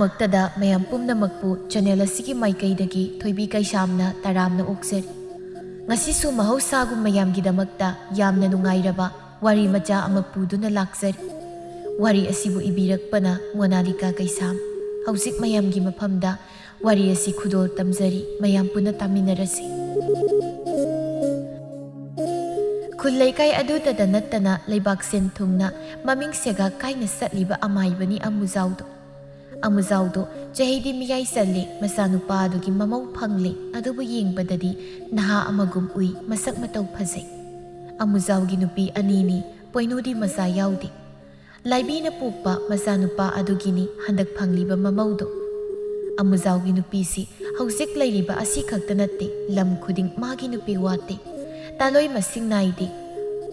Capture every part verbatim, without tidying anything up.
ꯃꯛꯇꯗ ꯃꯌꯥꯝ ꯄꯨꯝꯅꯃꯛꯄꯨ ꯆꯦꯅꯦꯜ ꯑꯁꯤꯒꯤ ꯃꯥꯏꯀꯩꯗꯒꯤ ꯊꯣꯏꯕꯤ ꯀꯩꯁꯥꯝꯅ ꯇꯔꯥꯝꯅ ꯑꯣꯛꯆꯔꯤ꯫ ꯉꯁꯤꯁꯨ ꯃꯍꯧꯁꯥꯒꯨꯝ ꯃꯌꯥꯝꯒꯤꯗꯃꯛꯇ ꯌꯥꯝꯅ ꯅꯨꯡꯉꯥꯏꯔꯕ ꯋꯥꯔꯤ ꯃꯆꯥ ꯑꯃ ꯄꯨꯗꯨꯅ ꯂꯥꯛꯆꯔꯤ꯫ ꯋꯥꯔꯤ ꯑꯁꯤꯕꯨ ꯏꯕꯤꯔꯛꯄꯅ ꯃꯣꯅꯥꯂꯤꯀꯥ ꯀꯩꯁꯥꯝ꯫ ꯍꯧꯖꯤꯛ ꯃꯌꯥꯝꯒꯤ ꯃꯐꯝꯗ ꯋꯥꯔꯤ ꯑꯁꯤ ꯈꯨꯗꯣꯜ ꯇꯝꯖꯔꯤ, ꯃꯌꯥꯝ ꯄꯨꯟꯅ ꯇꯥꯃꯤꯟꯅꯔꯁꯤ꯫ ꯈꯨꯜ ꯂꯩꯀꯥꯏ ꯑꯗꯨꯗꯇ ꯅꯠꯇꯅ ꯂꯩꯕꯥꯛ ꯁꯦꯟ ꯊꯨꯡꯅ ꯃꯃꯤꯡ ꯁꯦꯒꯥꯛ ꯀꯥꯏꯅ ꯆꯠꯂꯤꯕ ꯑꯃꯥꯏꯕꯅꯤ ꯑꯃꯨꯖꯥꯎꯗꯣ꯫ ꯑꯃꯨꯖꯥꯎꯗꯣ ꯆꯍꯤꯗꯤ ꯃꯤꯌꯥꯏ ꯆꯜꯂꯦ, ꯃꯆꯥꯅꯨꯄꯥ ꯑꯗꯨꯒꯤ ꯃꯃꯧ ꯐꯪꯂꯦ, ꯑꯗꯨꯕꯨ ꯌꯦꯡꯕꯗꯗꯤ ꯅꯍꯥ ꯑꯃꯒꯨꯝ ꯎꯏ, ꯃꯁꯛ ꯃꯇꯧ ꯐꯖꯩ꯫ ꯑꯃꯨꯖꯥꯎꯒꯤ ꯅꯨꯄꯤ ꯑꯅꯤꯅꯤ, ꯄꯣꯏꯅꯨꯗꯤ ꯃꯆꯥ ꯌꯥꯎꯗꯦ꯫ ꯂꯥꯏꯕꯤꯅ ꯄꯣꯛꯄ ꯃꯆꯥꯅꯨꯄꯥ ꯑꯗꯨꯒꯤꯅꯤ ꯍꯟꯗꯛ ꯐꯪꯂꯤꯕ ꯃꯃꯧꯗꯣ꯫ ꯑꯃꯨꯖꯥꯎꯒꯤ ꯅꯨꯄꯤꯁꯤ ꯍꯧꯖꯤꯛ ꯂꯩꯔꯤꯕ ꯑꯁꯤ ꯈꯛꯇ ꯅꯠꯇꯦ, ꯂꯝ ꯈꯨꯗꯤꯡ ꯃꯥꯒꯤ ꯅꯨꯄꯤ ꯋꯥꯠꯇꯦ꯫ ꯇꯥꯂꯣꯏ ꯃꯁꯤꯡ ꯅꯥꯏꯗꯦ꯫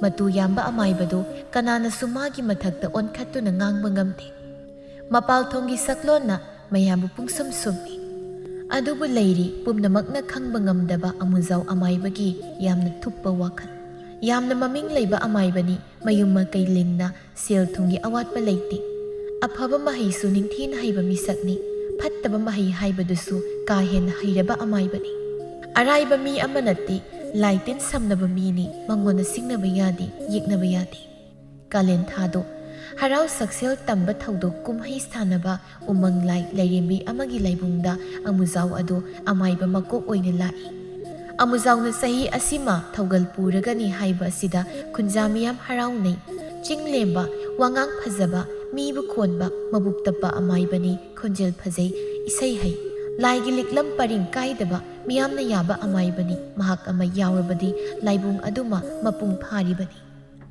ꯃꯇꯨ ꯌꯥꯝꯕ ꯑꯃꯥꯏꯕꯗꯨ ꯀꯅꯥꯅꯁꯨ ꯃꯥꯒꯤ ꯃꯊꯛꯇ ꯑꯣꯟꯈꯠꯇꯨꯅ ꯉꯥꯡꯕ ꯉꯝꯗꯦ꯫ ꯃꯄꯥꯜ ꯊꯣꯡꯒꯤ ꯁꯛꯂꯣꯟꯅ ꯃꯌꯥꯝꯕꯨ ꯄꯨꯡꯁꯨꯝ ꯁꯨꯝꯃꯤ꯫ ꯑꯗꯨꯕꯨ ꯂꯩꯔꯤ ꯄꯨꯝꯅꯃꯛꯅ ꯈꯪꯕ ꯉꯝꯗꯕ ꯑꯃꯨꯖꯥꯎ ꯑꯃꯥꯏꯕꯒꯤ ꯌꯥꯝꯅ ꯊꯨꯞꯄ ꯋꯥꯈꯜ꯫ ꯌꯥꯝꯅ ꯃꯃꯤꯡ ꯂꯩꯕ ꯑꯃꯥꯏꯕꯅꯤ, ꯃꯌꯨꯝ ꯃꯀꯩ ꯂꯤꯡꯅ ꯁꯦꯜ ꯊꯨꯝꯒꯤ ꯑꯋꯥꯠꯄ ꯂꯩꯇꯦ꯫ ꯑꯐꯕ ꯃꯍꯩꯁꯨ ꯅꯤꯡꯊꯤꯅ ꯍꯩꯕ ꯃꯤꯁꯛꯅꯤ, ꯐꯠꯇꯕ ꯃꯍꯩ ꯍꯥꯏꯕꯗꯨꯁꯨ ꯀꯥ ꯍꯦꯟꯅ ꯍꯩꯔꯕ ꯑꯃꯥꯏꯕꯅꯤ꯫ ꯑꯔꯥꯏꯕ ꯃꯤ ꯑꯃ ꯅꯠꯇꯦ, ꯂꯥꯏ ꯇꯤꯟ ꯁꯝꯅꯕ ꯃꯤꯅꯤ, ꯃꯉꯣꯟꯗ ꯁꯤꯡꯅꯕ ꯌꯥꯗꯦ, ꯌꯦꯛꯅꯕ ꯌꯥꯗꯦ꯫ ꯀꯥꯂꯦꯟ ꯊꯥꯗꯣ ꯍꯔꯥꯎ ꯁꯛꯁꯦꯜ ꯇꯝꯕ ꯊꯧꯗꯣꯛ ꯀꯨꯝꯍꯩ ꯁꯥꯟꯅꯕ ꯎꯃꯪ ꯂꯥꯏ ꯂꯥꯏꯔꯦꯝꯕꯤ ꯑꯃꯒꯤ ꯂꯥꯏꯕꯨꯡꯗ ꯑꯃꯨꯖꯥꯎ ꯑꯗꯨ ꯑꯃꯥꯏꯕ ꯃꯀꯣꯛ ꯑꯣꯏꯅ ꯂꯥꯛꯏ꯫ ꯑꯃꯨꯖꯥꯎꯅ ꯆꯍꯤ ꯑꯁꯤꯃ ꯊꯧꯒꯜ ꯄꯨꯔꯒꯅꯤ ꯍꯥꯏꯕ ꯑꯁꯤꯗ ꯈꯨꯟꯖꯥ ꯃꯤꯌꯥꯝ ꯍꯔꯥꯎꯅꯩ꯫ ꯆꯤꯡ ꯂꯦꯝꯕ, ꯋꯥꯉꯥꯡ ꯐꯖꯕ, ꯃꯤꯕꯨ ꯈꯣꯟꯕ, ꯃꯕꯨꯛ ꯇꯞꯄ ꯑꯃꯥꯏꯕꯅꯤ, ꯈꯣꯟꯖꯦꯜ ꯐꯖꯩ, ꯏꯁꯩ ꯍꯩ꯫ ꯂꯥꯏꯒꯤ ꯂꯤꯛꯂꯝ ꯄꯔꯤꯡ ꯀꯥꯏꯗꯕ, ꯃꯤꯌꯥꯝꯅ ꯌꯥꯕ ꯑꯃꯥꯏꯕꯅꯤ꯫ ꯃꯍꯥꯛ ꯑꯃ ꯌꯥꯎꯔꯕꯗꯤ ꯂꯥꯏꯕꯨꯡ ꯑꯗꯨꯃ ꯃꯄꯨꯡ ꯐꯥꯔꯤꯕꯅꯤ꯫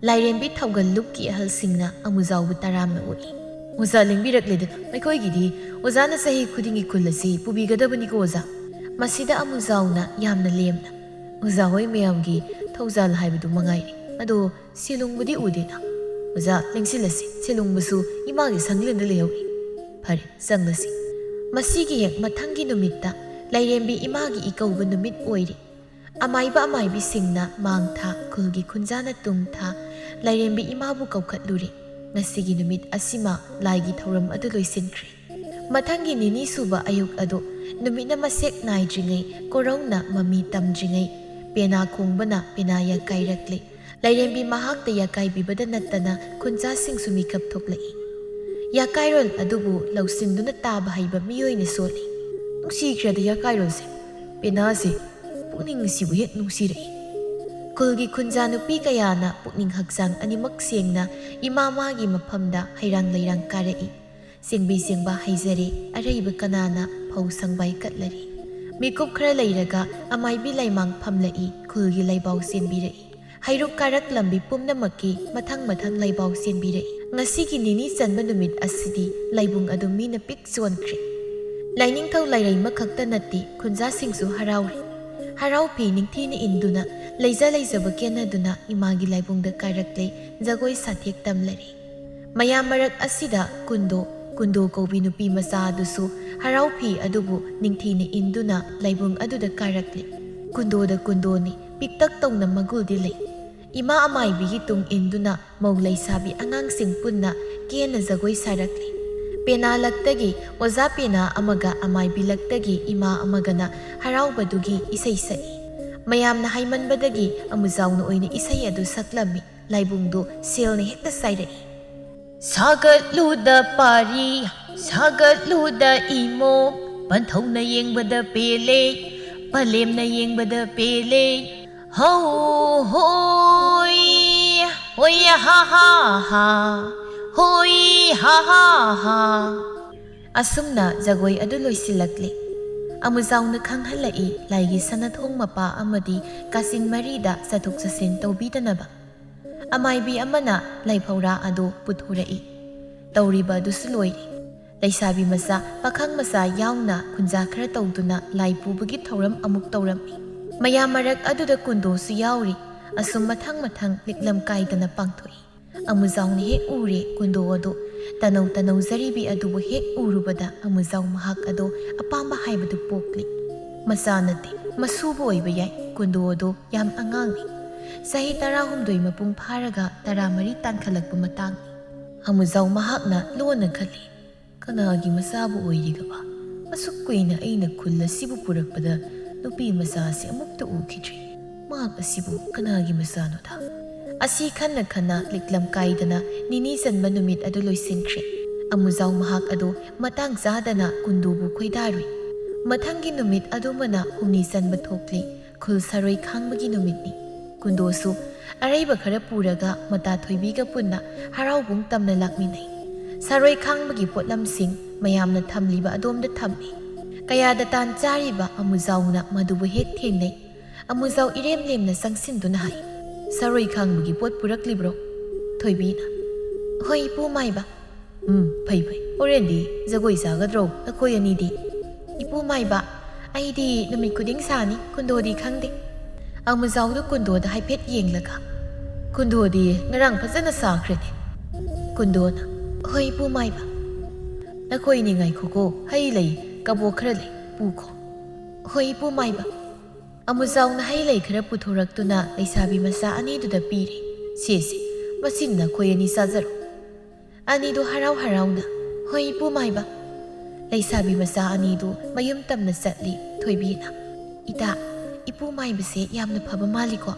ꯂꯥꯏꯔꯦꯝꯕꯤ ꯊꯧꯒꯜ ꯂꯨꯞꯀꯤ ꯑꯍꯜꯁꯤꯡꯅ ꯑꯃꯨꯖꯥꯎꯕꯨ ꯇꯔꯥꯝꯅ ꯑꯣꯛꯏ꯫ ꯑꯣꯖꯥ ꯂꯦꯡꯕꯤꯔꯛꯂꯦꯗꯅ, ꯑꯩꯈꯣꯏꯒꯤꯗꯤ ꯑꯣꯖꯥꯅ ꯆꯍꯤ ꯈꯨꯗꯤꯡꯒꯤ ꯈꯨꯜ ꯑꯁꯤ ꯄꯨꯕꯤꯒꯗꯕꯅꯤꯀꯣ ꯑꯣꯖꯥ꯫ ꯃꯁꯤꯗ ꯑꯃꯨꯖꯥꯎꯅ ꯌꯥꯝꯅ ꯂꯦꯝꯅ, "ꯑꯣꯖꯥ ꯍꯣꯏ ꯃꯌꯥꯝꯒꯤ ꯊꯧꯖꯥꯜ ꯍꯥꯏꯕꯗꯨ ꯃꯉꯥꯏꯔꯦ꯫ ꯑꯗꯣ ꯁꯦꯂꯨꯡꯕꯨꯗꯤ ꯎꯗꯦꯅ꯫ ꯑꯣꯖꯥ, ꯂꯦꯡꯁꯤꯜꯂꯁꯤ, ꯁꯦꯂꯨꯡꯕꯁꯨ ꯏꯃꯥꯒꯤ ꯁꯪꯂꯦꯟꯗ ꯂꯩꯍꯧꯔꯤ꯫ ꯐꯔꯦ, ꯆꯪꯂꯁꯤ꯫" ꯃꯁꯤꯒꯤ ꯍꯦꯛ ꯃꯊꯪꯒꯤ ꯅꯨꯃꯤꯠꯇ ꯂꯥꯏꯔꯦꯝꯕꯤ ꯏꯃꯥꯒꯤ ꯏꯀꯧꯕ ꯅꯨꯃꯤꯠ ꯑꯣꯏꯔꯦ꯫ ꯑꯃꯥꯏꯕ ꯑꯃꯥꯏꯕꯤꯁꯤꯡꯅ ꯃꯥꯡ ꯊꯥ, ꯈꯨꯜꯒꯤ ꯈꯨꯟꯖꯥꯅ ꯇꯨꯡ ꯊꯥ, ꯂꯥꯏꯔꯦꯝꯕꯤ ꯏꯃꯥꯕꯨ ꯀꯧꯈꯠꯂꯨꯔꯦ꯫ ꯉꯁꯤꯒꯤ ꯅꯨꯃꯤꯠ ꯑꯁꯤꯃ ꯂꯥꯏꯒꯤ ꯊꯧꯔꯝ ꯑꯗꯨ ꯂꯣꯏꯁꯤꯟꯈ꯭ꯔꯦ꯫ ꯃꯊꯪꯒꯤ ꯅꯤꯅꯤ ꯁꯨꯕ ꯑꯌꯨꯛ ꯑꯗꯨ ꯅꯨꯃꯤꯠꯅ ꯃꯁꯦꯛ ꯅꯥꯏꯗ꯭ꯔꯤꯉꯩ, ꯀꯣꯔꯧꯅ ꯃꯃꯤ ꯇꯝꯗ꯭ꯔꯤꯉꯩ, ꯄꯦꯅꯥ ꯈꯣꯡꯕꯅ ꯄꯦꯅꯥ ꯌꯥꯀꯥꯏꯔꯛꯂꯤ꯫ ꯂꯥꯏꯔꯦꯝꯕꯤ ꯃꯍꯥꯛꯇ ꯌꯥꯀꯥꯏꯕꯤꯕꯗ ꯅꯠꯇꯅ ꯈꯨꯟꯖꯥꯁꯤꯡꯁꯨ ꯃꯤꯀꯞ ꯊꯣꯛꯂꯛꯏ꯫ ꯌꯥꯀꯥꯏꯔꯣꯜ ꯑꯗꯨꯕꯨ ꯂꯧꯁꯤꯟꯗꯨꯅ ꯇꯥꯕ ꯍꯩꯕ ꯃꯤꯑꯣꯏꯅ ꯁꯣꯜꯂꯤ꯫ "ꯅꯨꯡꯁꯤꯈ꯭ꯔꯦꯗ ꯌꯥꯀꯥꯏꯔꯣꯜꯁꯦ꯫ ꯄꯦꯅꯥꯁꯦ ꯄꯨꯛꯅꯤꯡ ꯑꯁꯤꯕꯨ ꯍꯦꯛ ꯅꯨꯡꯁꯤꯔꯛꯏ"꯫ ꯈꯨꯜꯒꯤ ꯈꯨꯟꯖꯥ ꯅꯨꯄꯤ ꯀꯌꯥꯅ ꯄꯨꯛꯅꯤꯡ ꯍꯛꯆꯥꯡ ꯑꯅꯤꯃꯛ ꯁꯦꯡꯅ ꯏꯃꯥ ꯃꯥꯒꯤ ꯃꯐꯝꯗ ꯍꯩꯔꯥꯡ ꯂꯩꯔꯥꯡ ꯀꯥꯔꯛꯏ꯫ ꯁꯦꯡꯕꯤ ꯁꯦꯡꯕ ꯍꯩꯖꯔꯦ, ꯑꯔꯩꯕ ꯀꯅꯥꯅ ꯐꯧ ꯁꯪꯕꯥꯏ ꯀꯠꯂꯔꯤ꯫ ꯃꯤꯀꯨꯞ ꯈꯔ ꯂꯩꯔꯒ ꯑꯃꯥꯏꯕꯤ ꯂꯩꯃꯥꯡ ꯐꯝꯂꯛꯏ, ꯈꯨꯜꯒꯤ ꯂꯩꯕꯥꯎ ꯆꯦꯟꯕꯤꯔꯛꯏ꯫ ꯍꯩꯔꯨꯛ ꯀꯥꯔꯛꯂꯝꯕꯤ ꯄꯨꯝꯅꯃꯛꯀꯤ ꯃꯊꯪ ꯃꯊꯪ ꯂꯩꯕꯥꯎ ꯆꯦꯟꯕꯤꯔꯛꯏ꯫ ꯉꯁꯤꯒꯤ ꯅꯤꯅꯤ ꯆꯟꯕ ꯅꯨꯃꯤꯠ ꯑꯁꯤꯗꯤ ꯂꯥꯏꯕꯨꯡ ꯑꯗꯨ ꯃꯤꯅ ꯄꯤꯛ ꯆꯣꯟꯈ꯭ꯔꯦ꯫ ꯂꯥꯏꯅꯤꯡꯊꯧ ꯂꯥꯏꯔꯩꯃ ꯈꯛꯇ ꯅꯠꯇꯦ, ꯈꯨꯟꯖꯥꯁꯤꯡꯁꯨ ꯍꯔꯥꯎꯔꯤ꯫ ꯍꯔꯥꯎ ꯐꯤ ꯅꯤꯡꯊꯤꯅ ꯏꯟꯗꯨꯅ, ꯂꯩꯖ ꯂꯩꯖꯕ ꯀꯦꯟꯅꯗꯨꯅ ꯏꯃꯥꯒꯤ ꯂꯥꯏꯕꯨꯡꯗ ꯀꯥꯔꯛꯂꯦ, ꯖꯒꯣꯏ ꯁꯥꯊꯦꯛ ꯇꯝꯂꯔꯦ꯫ ꯃꯌꯥꯝ ꯃꯔꯛ ꯑꯁꯤꯗ ꯀꯨꯟꯗꯣ, ꯀꯨꯟꯗꯣ ꯀꯧꯕꯤ ꯅꯨꯄꯤ ꯃꯆꯥ ꯑꯗꯨꯁꯨ ꯍꯔꯥꯎ ꯐꯤ ꯑꯗꯨꯕꯨ ꯅꯤꯡꯊꯤꯅ ꯏꯟꯗꯨꯅ ꯂꯥꯏꯕꯨꯡ ꯑꯗꯨꯗ ꯀꯥꯔꯛꯂꯤ꯫ ꯀꯨꯟꯗꯣꯗ ꯀꯨꯟꯗꯣꯅꯤ, ꯄꯤꯛꯇꯛ ꯇꯧꯅ ꯃꯒꯨꯜꯗꯤ ꯂꯩ꯫ ꯏꯃꯥ ꯑꯃꯥꯏꯕꯤꯒꯤ ꯇꯨꯡ ꯏꯟꯗꯨꯅ ꯃꯧ ꯂꯩꯁꯥꯕꯤ ꯑꯉꯥꯡꯁꯤꯡ ꯄꯨꯟꯅ ꯀꯦꯅ ꯖꯒꯣꯏ ꯁꯥꯔꯛꯂꯤ꯫ ꯄꯦꯅꯥ ꯂꯛꯇꯒꯤ ꯑꯣꯖꯥ ꯄꯦꯅꯥ ꯑꯃꯒ ꯑꯃꯥꯏꯕꯤ ꯂꯛꯇꯒꯤ ꯏꯃꯥ ꯑꯃꯒꯅ ꯍꯔꯥꯎꯕꯗꯨꯒꯤ ꯏꯁꯩ ꯁꯛꯏ꯫ ꯃꯌꯥꯝꯅ ꯍꯥꯏꯃꯟꯕꯗꯒꯤ ꯑꯃꯨꯖꯥꯎꯅ ꯑꯣꯏꯅ ꯏꯁꯩ ꯑꯗꯨ ꯁꯛꯂꯝꯃꯤ꯫ ꯂꯥꯏꯕꯨꯡꯗꯨ ꯁꯦꯜꯅ ꯍꯦꯛꯇ ꯁꯥꯏꯔꯛꯏ꯫ "ꯁꯥꯒꯠꯂꯨꯗ ꯄꯥꯔꯤ, ꯁꯥꯒꯠꯂꯨꯗ ꯏꯃꯣ, ꯄꯟꯊꯧꯅ ꯌꯦꯡꯕꯗ ꯄꯦꯜꯂꯦ, ꯄꯂꯦꯝꯅ ꯌꯦꯡꯕꯗ ꯄꯦꯜꯂꯦ꯫ ꯍꯧ ꯍꯣꯏ, ꯍꯣꯏ ꯍꯥ ꯍꯥ ꯍꯥ, ꯍꯣꯏ ꯍꯥ ꯍꯥ ꯍꯥ"꯫ ꯑꯁꯨꯝꯅ ꯖꯒꯣꯏ ꯑꯗꯨ ꯂꯣꯏꯁꯤꯜꯂꯛꯂꯤ꯫ ꯑꯃꯨꯖꯥꯎꯅ ꯈꯪꯍꯜꯂꯛꯏ, ꯂꯥꯏꯒꯤ ꯁꯅꯥꯊꯣꯡ ꯃꯄꯥ ꯑꯃꯗꯤ ꯀꯥꯆꯤꯟ ꯃꯔꯤꯗ ꯆꯠꯊꯣꯛ ꯆꯠꯁꯤꯟ ꯇꯧꯕꯤꯗꯅꯕ꯫ ꯑꯃꯥꯏꯕꯤ ꯑꯃꯅ ꯂꯥꯏꯐꯧꯔꯥ ꯑꯗꯨ ꯄꯨꯊꯣꯔꯛꯏ꯫ ꯇꯧꯔꯤꯕ ꯑꯗꯨꯁꯨ ꯂꯣꯏꯔꯦ꯫ ꯂꯩꯁꯥꯕꯤ ꯃꯆꯥ, ꯄꯥꯈꯪ ꯃꯆꯥ ꯌꯥꯎꯅ ꯈꯨꯟꯖꯥ ꯈꯔ ꯇꯧꯗꯨꯅ ꯂꯥꯏ ꯄꯨꯕꯒꯤ ꯊꯧꯔꯝ ꯑꯃꯨꯛ ꯇꯧꯔꯝꯃꯤ꯫ ꯃꯌꯥꯝ ꯃꯔꯛ ꯑꯗꯨꯗ ꯀꯨꯟꯗꯣꯁꯨ ꯌꯥꯎꯔꯤ꯫ ꯑꯁꯨꯝ ꯃꯊꯪ ꯃꯊꯪ ꯂꯤꯛꯂꯝ ꯀꯥꯏꯗꯅ ꯄꯥꯡꯊꯣꯛꯏ꯫ ꯑꯃꯨꯖꯥꯎꯅ ꯍꯦꯛ ꯎꯔꯦ ꯀꯨꯟꯗꯣ ꯑꯗꯨ꯫ ꯇꯅꯧ ꯇꯅꯧꯖꯔꯤꯕꯤ ꯑꯗꯨꯕꯨ ꯍꯦꯛ ꯎꯔꯨꯕꯗ ꯑꯃꯨꯖꯥꯎ ꯃꯍꯥꯛ ꯑꯗꯣ ꯑꯄꯥꯝꯕ ꯍꯥꯏꯕꯗꯨ ꯄꯣꯛꯂꯤ꯫ ꯃꯆꯥ ꯅꯠꯇꯦ, ꯃꯁꯨꯕꯨ ꯑꯣꯏꯕ ꯌꯥꯏ꯫ ꯀꯨꯟꯗꯣ ꯑꯗꯣ ꯌꯥꯝ ꯑꯉꯥꯡꯅꯤ꯫ ꯆꯍꯤ ꯇꯔꯥꯍꯨꯝꯗꯣꯏ ꯃꯄꯨꯡ ꯐꯥꯔꯒ ꯇꯔꯥꯃꯔꯤ ꯇꯥꯟꯈꯠꯂꯛꯄ ꯃꯇꯥꯡꯅꯤ꯫ ꯑꯃꯨꯖꯥꯎ ꯃꯍꯥꯛꯅ ꯂꯣꯟꯅ ꯈꯜꯂꯤ, "ꯀꯅꯥꯒꯤ ꯃꯆꯥꯕꯨ ꯑꯣꯏꯔꯤꯒꯕ? ꯑꯁꯨꯛ ꯀꯨꯏꯅ ꯑꯩꯅ ꯈꯨꯜ ꯑꯁꯤꯕꯨ ꯄꯨꯔꯛꯄꯗ ꯅꯨꯄꯤ ꯃꯆꯥ ꯑꯁꯤ ꯑꯃꯨꯛꯇ ꯎꯈꯤꯗ꯭ꯔꯤ꯫ ꯃꯍꯥꯛ ꯑꯁꯤꯕꯨ ꯀꯅꯥꯒꯤ ꯃꯆꯥꯅꯣꯗ?" ꯑꯁꯤ ꯈꯟꯅ ꯈꯟꯅ ꯂꯤꯛꯂꯝ ꯀꯥꯏꯗꯅ ꯅꯤꯅꯤ ꯆꯟꯕ ꯅꯨꯃꯤꯠ ꯑꯗꯨ ꯂꯣꯏꯁꯤꯟꯈ꯭ꯔꯦ꯫ ꯑꯃꯨꯖꯥꯎ ꯃꯍꯥꯛ ꯑꯗꯨ ꯃꯇꯥꯡ ꯆꯥꯗꯅ ꯀꯨꯟꯗꯣꯕꯨ ꯈꯣꯏꯗꯥꯔꯨꯏ꯫ ꯃꯊꯪꯒꯤ ꯅꯨꯃꯤꯠ ꯑꯗꯨꯃꯅ ꯍꯨꯝꯅꯤ ꯆꯟꯕ ꯊꯣꯛꯂꯤ꯫ ꯈꯨꯜ ꯁꯔꯣꯏ ꯈꯥꯡꯕꯒꯤ ꯅꯨꯃꯤꯠꯅꯤ꯫ ꯀꯨꯟꯗꯣꯁꯨ ꯑꯔꯩꯕ ꯈꯔ ꯄꯨꯔꯒ ꯃꯇꯥ ꯊꯣꯏꯕꯤꯒ ꯄꯨꯟꯅ ꯍꯔꯥꯎꯕꯨꯡ ꯇꯝꯅ ꯂꯥꯛꯃꯤꯟꯅꯩ꯫ ꯁꯔꯣꯏ ꯈꯥꯡꯕꯒꯤ ꯄꯣꯠꯂꯝꯁꯤꯡ ꯃꯌꯥꯝꯅ ꯊꯝꯂꯤꯕ ꯑꯗꯣꯝꯗ ꯊꯝꯃꯤ꯫ ꯀꯌꯥꯗ ꯇꯥꯟ ꯆꯥꯔꯤꯕ ꯑꯃꯨꯖꯥꯎꯅ ꯃꯗꯨꯕꯨ ꯍꯦꯛ ꯊꯦꯡꯅꯩ꯫ ꯑꯃꯨꯖꯥꯎ ꯏꯔꯦꯝ ꯂꯦꯝꯅ ꯆꯪꯁꯤꯟꯗꯨꯅ ꯍꯥꯏ, "ꯁꯔꯣꯏ ꯈꯥꯡꯕꯒꯤ ꯄꯣꯠ ꯄꯨꯔꯛꯂꯤꯕ꯭ꯔꯣ?" ꯊꯣꯏꯕꯤꯅ, "ꯍꯣꯏ, ꯏꯄꯨ ꯃꯥꯏꯕ꯫" "ꯎꯝ, ꯐꯩ ꯐꯩ꯫ ꯍꯣꯔꯦꯟꯗꯤ ꯖꯒꯣꯏ ꯁꯥꯒꯗ꯭ꯔꯣ ꯅꯈꯣꯏ ꯑꯅꯤꯗꯤ?" "ꯏꯄꯨ ꯃꯥꯏꯕ, ꯑꯩꯗꯤ ꯅꯨꯃꯤꯠ ꯈꯨꯗꯤꯡ ꯁꯥꯅꯤ, ꯀꯨꯟꯗꯣꯗꯤ ꯈꯪꯗꯦ꯫" ꯑꯃꯨꯖꯥꯎꯗꯨ ꯀꯨꯟꯗꯣꯗ ꯍꯥꯏꯐꯦꯠ ꯌꯦꯡꯂꯒ, "ꯀꯨꯟꯗꯣꯗꯤ ꯉꯔꯥꯡ ꯐꯖꯅ ꯁꯥꯈ꯭ꯔꯦꯅꯦ꯫" ꯀꯨꯟꯗꯣꯅ, "ꯍꯣꯏ, ꯏꯄꯨ ꯃꯥꯏꯕ꯫" "ꯅꯈꯣꯏꯅꯤ ꯉꯥꯏꯈꯣꯀꯣ, ꯍꯩ ꯂꯩ ꯀꯕꯣꯛ ꯈꯔ ꯂꯩ, ꯄꯨꯈꯣ꯫" "ꯍꯣꯏ, ꯏꯄꯨ ꯃꯥꯏꯕ꯫" ꯑꯃꯨꯖꯥꯎꯅ ꯍꯩ ꯂꯩ ꯈꯔ ꯄꯨꯊꯣꯔꯛꯇꯨꯅ ꯂꯩꯁꯥꯕꯤ ꯃꯆꯥ ꯑꯅꯤꯗꯨꯗ ꯄꯤꯔꯦ꯫ "ꯁꯦ ꯁꯦ, ꯃꯁꯤꯡ ꯅꯈꯣꯏ ꯑꯅꯤ ꯆꯥꯖꯔꯣ꯫" ꯑꯅꯤꯗꯨ ꯍꯔꯥꯎ ꯍꯔꯥꯎꯅ, "ꯍꯣꯏ, ꯏꯄꯨ ꯃꯥꯏꯕ꯫" ꯂꯩꯁꯥꯕꯤ ꯃꯆꯥ ꯑꯅꯤꯗꯨ ꯃꯌꯨꯝ ꯇꯝꯅ ꯆꯠꯂꯤ꯫ ꯊꯣꯏꯕꯤꯅ, "ꯏꯇꯥ, ꯏꯄꯨ ꯃꯥꯏꯕꯁꯦ ꯌꯥꯝꯅ ꯐꯕ ꯃꯥꯜꯂꯤꯀꯣ?"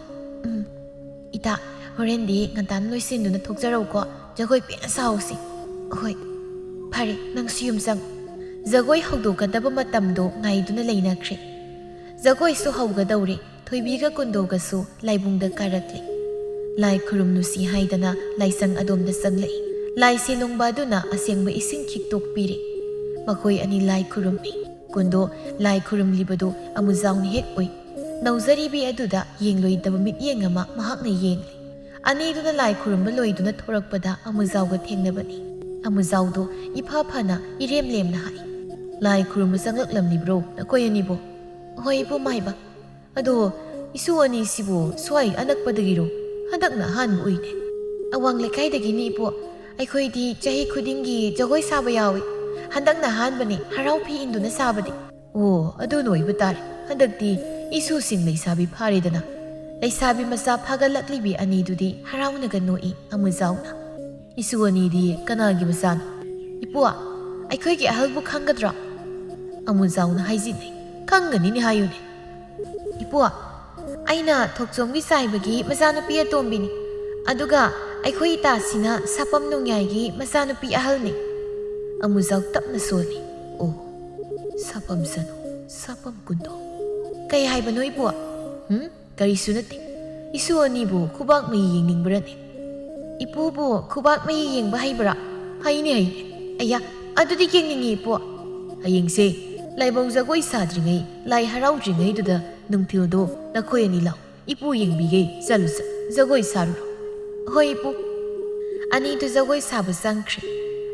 "ꯎꯝ꯫ ꯏꯇꯥ, ꯍꯣꯔꯦꯟꯗꯤ ꯉꯟꯇꯥꯅ ꯂꯣꯏꯁꯤꯟꯗꯨꯅ ꯊꯣꯛꯆꯔꯛꯎꯀꯣ, ꯖꯒꯣꯏ ꯄꯦꯟꯅ ꯁꯥꯍꯧꯁꯤ꯫" "ꯍꯣꯏ, ꯐꯔꯦ, ꯅꯪꯁꯨ ꯌꯨꯝ ꯆꯪꯉꯨ꯫" ꯖꯒꯣꯏ ꯍꯧꯗꯣꯛꯀꯗꯕ ꯃꯇꯝꯗꯣ ꯉꯥꯏꯗꯨꯅ ꯂꯩꯅꯈ꯭ꯔꯦ꯫ ꯖꯒꯣꯏꯁꯨ ꯍꯧꯒꯗꯧꯔꯦ꯫ ꯊꯣꯏꯕꯤꯒ ꯀꯨꯟꯗꯣꯒꯁꯨ ꯂꯥꯏꯕꯨꯡꯗ ꯀꯥꯔꯛꯂꯦ꯫ ꯂꯥꯏ ꯈꯨꯔꯨꯝꯂꯨꯁꯤ ꯍꯥꯏꯗꯅ ꯂꯥꯏꯁꯪ ꯑꯗꯣꯝꯗ ꯆꯪꯂꯛꯏ꯫ ꯂꯥꯏ ꯁꯦꯂꯣꯡꯕ ꯑꯗꯨꯅ ꯑꯁꯦꯡꯕ ꯏꯁꯤꯡ ꯈꯤꯛꯇꯣꯛꯄꯤꯔꯦ꯫ ꯃꯈꯣꯏ ꯑꯅꯤ ꯂꯥꯏ ꯈꯨꯔꯨꯝꯃꯤ꯫ ꯀꯨꯟꯗꯣ ꯂꯥꯏ ꯈꯨꯔꯨꯝꯂꯤꯕꯗꯨ ꯑꯃꯨꯖꯥꯎꯅ ꯍꯦꯛ ꯎꯏ꯫ ꯅꯧꯖꯔꯤꯕꯤ ꯑꯗꯨꯗ ꯌꯦꯡꯂꯣꯏꯗꯕ ꯃꯤꯠꯌꯦꯡ ꯑꯃ ꯃꯍꯥꯛꯅ ꯌꯦꯡꯂꯤ꯫ ꯑꯅꯤꯗꯨꯅ ꯂꯥꯏ ꯈꯨꯔꯨꯝꯕ ꯂꯣꯏꯗꯨꯅ ꯊꯣꯔꯛꯄꯗ ꯑꯃꯨꯖꯥꯎꯒ ꯊꯦꯡꯅꯕꯅꯤ꯫ ꯑꯃꯨꯖꯥꯎꯗꯣ ꯏꯐ ꯐꯅ ꯏꯔꯦꯝ ꯂꯦꯝꯅ ꯍꯥꯏ, "ꯂꯥꯏ ꯈꯨꯔꯨꯝꯕ ꯆꯪꯂꯛꯂꯝꯂꯤꯕ꯭ꯔꯣ ꯅꯈꯣꯏ ꯑꯅꯤꯕꯣ?" "ꯍꯣꯏ, ꯏꯕꯨꯡ ꯃꯥꯏꯕ꯫" "ꯑꯗꯣ, ꯏꯁꯨ ꯑꯅꯤꯁꯤꯕꯨ ꯁ꯭ꯋꯥꯏ ꯑꯅꯛꯄꯗꯒꯤꯔꯣ? ꯍꯟꯗꯛꯅ ꯑꯍꯥꯟꯕ ꯎꯏꯅꯦ꯫" "ꯑꯋꯥꯡ ꯂꯩꯀꯥꯏꯗꯒꯤꯅꯤ, ꯏꯄꯨ꯫ ꯑꯩꯈꯣꯏꯗꯤ ꯆꯍꯤ ꯈꯨꯗꯤꯡꯒꯤ ꯖꯒꯣꯏ ꯁꯥꯕ ꯌꯥꯎꯏ꯫ ꯍꯟꯗꯛꯅ ꯑꯍꯥꯟꯕꯅꯤ ꯍꯔꯥꯎ ꯐꯤ ꯏꯟꯗꯨꯅ ꯁꯥꯕꯗꯤ꯫" "ꯑꯣ, ꯑꯗꯨꯅ ꯑꯣꯏꯕ ꯇꯥꯔꯦ꯫ ꯍꯟꯗꯛꯇꯤ ꯏꯁꯨꯁꯤꯡ ꯂꯩꯁꯥꯕꯤ ꯐꯥꯔꯦꯗꯅ꯫" ꯂꯩꯁꯥꯕꯤ ꯃꯆꯥ ꯐꯥꯒꯠꯂꯛꯂꯤꯕꯤ ꯑꯅꯤꯗꯨꯗꯤ ꯍꯔꯥꯎꯅꯒ ꯅꯣꯛꯏ꯫ ꯑꯃꯨꯖꯥꯎꯅ, "ꯏꯁꯨ ꯑꯅꯤꯗꯤ ꯀꯅꯥꯒꯤ ꯃꯆꯥꯅꯣ?" "ꯏꯄꯨ, "ꯑꯩꯈꯣꯏꯒꯤ ꯑꯍꯜꯕꯨ ꯈꯪꯒꯗ꯭ꯔꯣ?" ꯑꯃꯨꯖꯥꯎꯅ ꯍꯥꯏꯖꯤꯟꯅꯩ꯫ "ꯈꯪꯒꯅꯤꯅꯦ, ꯍꯥꯏꯌꯨꯅꯦ꯫" "ꯏꯄꯨ, ꯑꯩꯅ ꯊꯣꯛꯆꯣꯝꯒꯤ ꯆꯥꯏꯕꯒꯤ ꯃꯆꯥꯅꯨꯄꯤ ꯑꯇꯣꯝꯕꯤꯅꯤ꯫ ꯑꯗꯨꯒ ꯑꯩꯈꯣꯏ ꯏꯇꯥꯁꯤꯅ ꯁꯥꯄꯝ ꯅꯣꯡꯌꯥꯏꯒꯤ ꯃꯆꯥꯅꯨꯄꯤ ꯑꯍꯜꯅꯤ꯫" ꯑꯃꯨꯖꯥꯎ ꯇꯞꯅ ꯁꯣꯜꯂꯤ꯫ "ꯑꯣ, ꯁꯥꯄꯝ ꯁꯅꯨ, ꯁꯥꯄꯝ ꯀꯨꯟꯗꯣ꯫" "ꯀꯩ ꯍꯥꯏꯕꯅꯣ, ꯏꯄꯨ?" "ꯍꯨꯝ? ꯀꯔꯤꯁꯨ ꯅꯠꯇꯦ꯫ ꯏꯁꯨ ꯑꯅꯤꯕꯨ ꯈꯨꯕꯥꯛ ꯃꯍꯤ ꯌꯦꯡꯅꯤꯡꯕ꯭ꯔꯅꯦ?" "ꯏꯄꯨꯕꯨ ꯈꯨꯕꯥꯛ ꯃꯍꯤ ꯌꯦꯡꯕ ꯍꯩꯕ꯭ꯔꯥ?" "ꯍꯩꯅꯦ, ꯍꯩꯅꯦ꯫" "ꯑꯌꯥ, ꯑꯗꯨꯗꯤ ꯌꯦꯡꯅꯤꯡꯉꯤ, ꯏꯄꯨ꯫" "ꯍꯌꯦꯡꯁꯦ ꯂꯥꯏꯕꯧ ꯖꯒꯣꯏ ꯁꯥꯗ꯭ꯔꯤꯉꯩ, ꯂꯥꯏ ꯍꯔꯥꯎꯗ꯭ꯔꯤꯉꯩꯗꯨꯗ ꯅꯨꯡꯊꯤꯜꯗꯣ ꯅꯈꯣꯏ ꯑꯅꯤ ꯂꯥꯛꯑꯣ꯫ ꯏꯄꯨ ꯌꯦꯡꯕꯤꯒꯦ, ꯆꯠꯂꯨ, ꯆꯠ-, ꯖꯒꯣꯏ ꯁꯥꯔꯨꯔꯣ꯫" "ꯍꯣꯏ, ꯏꯄꯨ꯫" ꯑꯅꯤꯗꯨ ꯖꯒꯣꯏ ꯁꯥꯕ ꯆꯪꯈ꯭ꯔꯦ꯫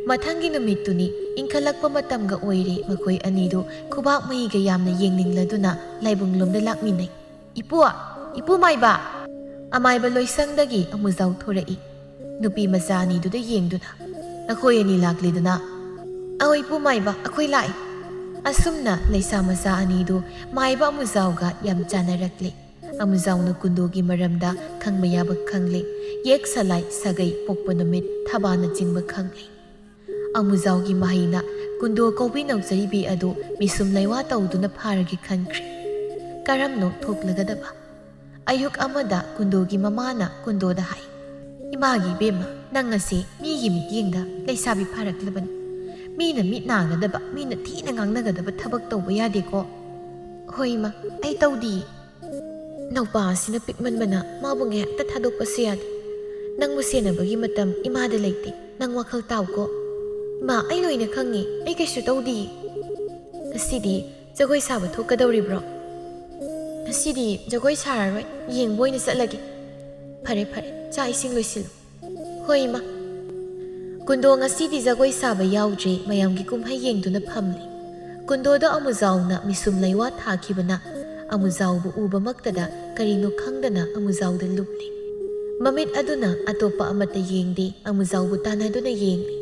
ꯃꯊꯪꯒꯤ ꯅꯨꯃꯤꯠꯇꯨꯅꯤ꯫ ꯏꯪꯈꯠꯂꯛꯄ ꯃꯇꯝꯒ ꯑꯣꯏꯔꯦ꯫ ꯃꯈꯣꯏ ꯑꯅꯤꯗꯨ ꯈꯨꯕꯥꯛ ꯃꯍꯤꯒ ꯌꯥꯝꯅ ꯌꯦꯡꯅꯤꯡꯂꯗꯨꯅ ꯂꯥꯏꯕꯨꯡꯂꯣꯝꯗ ꯂꯥꯛꯃꯤꯟꯅꯩ꯫ "ꯏꯄꯨ! ꯏꯄꯨ ꯃꯥꯏꯕ!" ꯑꯃꯥꯏꯕ ꯂꯣꯏꯁꯪꯗꯒꯤ ꯑꯃꯨꯖꯥꯎ ꯊꯣꯔꯛꯏ꯫ ꯅꯨꯄꯤ ꯃꯆꯥ ꯑꯅꯤꯗꯨꯗ ꯌꯦꯡꯗꯨꯅ, "ꯅꯈꯣꯏ ꯑꯅꯤ ꯂꯥꯛꯂꯤꯗꯨꯅ?" "ꯑꯍꯣꯏ, ꯏꯄꯨ ꯃꯥꯏꯕ, ꯑꯩꯈꯣꯏ ꯂꯥꯛꯏ꯫" ꯑꯁꯨꯝꯅ ꯂꯩꯁꯥ ꯃꯆꯥ ꯑꯅꯤꯗꯨ ꯃꯥꯏꯕ ꯑꯃꯨꯖꯥꯎꯒ ꯌꯥꯝ ꯆꯥꯟꯅꯔꯛꯂꯦ꯫ ꯑꯃꯨꯖꯥꯎꯅ ꯀꯨꯟꯗꯣꯒꯤ ꯃꯔꯝꯗ ꯈꯪꯕ ꯌꯥꯕ ꯈꯪꯂꯦ꯫ ꯌꯦꯛ ꯁꯂꯥꯏ, ꯁꯥꯒꯩ, ꯄꯣꯛꯄ ꯅꯨꯃꯤꯠ, ꯊꯕꯥꯅꯆꯤꯡꯕ ꯈꯪꯂꯦ꯫ ꯑꯃꯨꯖꯥꯎꯒꯤ ꯃꯍꯩꯅ ꯀꯨꯟꯗꯣ ꯀꯧꯕꯤ ꯅꯧꯖꯔꯤꯕꯤ ꯑꯗꯨ ꯃꯤꯁꯨꯝ ꯂꯩꯋꯥ ꯇꯧꯗꯨꯅ ꯐꯥꯔꯒꯦ ꯈꯟꯈ꯭ꯔꯦ꯫ ꯀꯔꯝꯅꯣ ꯊꯣꯛꯂꯒꯗꯕ? ꯑꯌꯨꯛ ꯑꯃꯗ ꯀꯨꯟꯗꯣꯒꯤ ꯃꯃꯥꯅ ꯀꯨꯟꯗꯣꯗ ꯍꯥꯏ, "ꯏꯃꯥꯒꯤ ꯏꯕꯦꯝꯃ, ꯅꯪ ꯑꯁꯤ ꯃꯤꯒꯤ ꯃꯤꯠꯌꯦꯡꯗ ꯂꯩꯁꯥꯕꯤ ꯐꯥꯔꯛꯂꯕꯅꯤ꯫ ꯃꯤꯅ ꯃꯤꯠ ꯅꯥꯒꯗꯕ, ꯃꯤꯅ ꯊꯤꯅ ꯉꯥꯡꯅꯒꯗꯕ ꯊꯕꯛ ꯇꯧꯕ ꯌꯥꯗꯦꯀꯣ꯫" "ꯍꯣꯏ ꯏꯃꯥ, ꯑꯩ ꯇꯧꯗꯤꯌꯦ꯫ ꯅꯧꯄꯥ ꯑꯁꯤꯅ ꯄꯤꯛꯃꯟꯕꯅ ꯃꯥꯕꯨ ꯉꯥꯏꯍꯥꯛꯇ ꯊꯥꯗꯣꯛꯄꯁꯨ ꯌꯥꯗꯦ꯫ ꯅꯪꯕꯨ ꯁꯦꯟꯅꯕꯒꯤ ꯃꯇꯝ ꯏꯃꯥꯗ ꯂꯩꯇꯦ꯫ ꯅꯪ ꯋꯥꯈꯜ ꯇꯥꯎꯀꯣ꯫" "ꯏꯃꯥ, ꯑꯩ ꯂꯣꯏꯅ ꯈꯪꯉꯤ꯫ ꯑꯩ ꯀꯩꯁꯨ ꯇꯧꯗꯤꯌꯦ꯫" "ꯉꯁꯤꯗꯤ ꯖꯒꯣꯏ ꯁꯥꯕ ꯊꯣꯛꯀꯗꯧꯔꯤꯕ꯭ꯔꯣ?" "ꯉꯁꯤꯗꯤ ꯖꯒꯣꯏ ꯁꯥꯔꯔꯣꯏ, ꯌꯦꯡꯕ ꯑꯣꯏꯅ ꯆꯠꯂꯒꯦ꯫" "ꯐꯔꯦ, ꯐꯔꯦ, ꯆꯥꯛ ꯏꯁꯤꯡ ꯂꯣꯏꯁꯤꯜꯂꯨ꯫" "ꯍꯣꯏ, ꯏꯃꯥ꯫" ꯀꯨꯟꯗꯣ ꯉꯁꯤꯗꯤ ꯖꯒꯣꯏ ꯁꯥꯕ ꯌꯥꯎꯗ꯭ꯔꯦ꯫ ꯃꯌꯥꯝꯒꯤ ꯀꯨꯝꯍꯩ ꯌꯦꯡꯗꯨꯅ ꯐꯝꯂꯤ꯫ ꯀꯨꯟꯗꯣꯗ ꯑꯃꯨꯖꯥꯎꯅ ꯃꯤꯁꯨꯝ ꯂꯩꯋꯥ ꯊꯥꯈꯤꯕꯅ ꯑꯃꯨꯖꯥꯎꯕꯨ ꯎꯕꯃꯛꯇꯗ ꯀꯔꯤꯅꯣ ꯈꯪꯗꯅ ꯑꯃꯨꯖꯥꯎꯗ ꯂꯨꯞꯂꯤ꯫ ꯃꯃꯤꯠ ꯑꯗꯨꯅ ꯑꯇꯣꯞꯄ ꯑꯃꯠꯇ ꯌꯦꯡꯗꯦ, ꯑꯃꯨꯖꯥꯎꯕꯨ ꯇꯥꯟꯅꯗꯨꯅ ꯌꯦꯡꯂꯤ꯫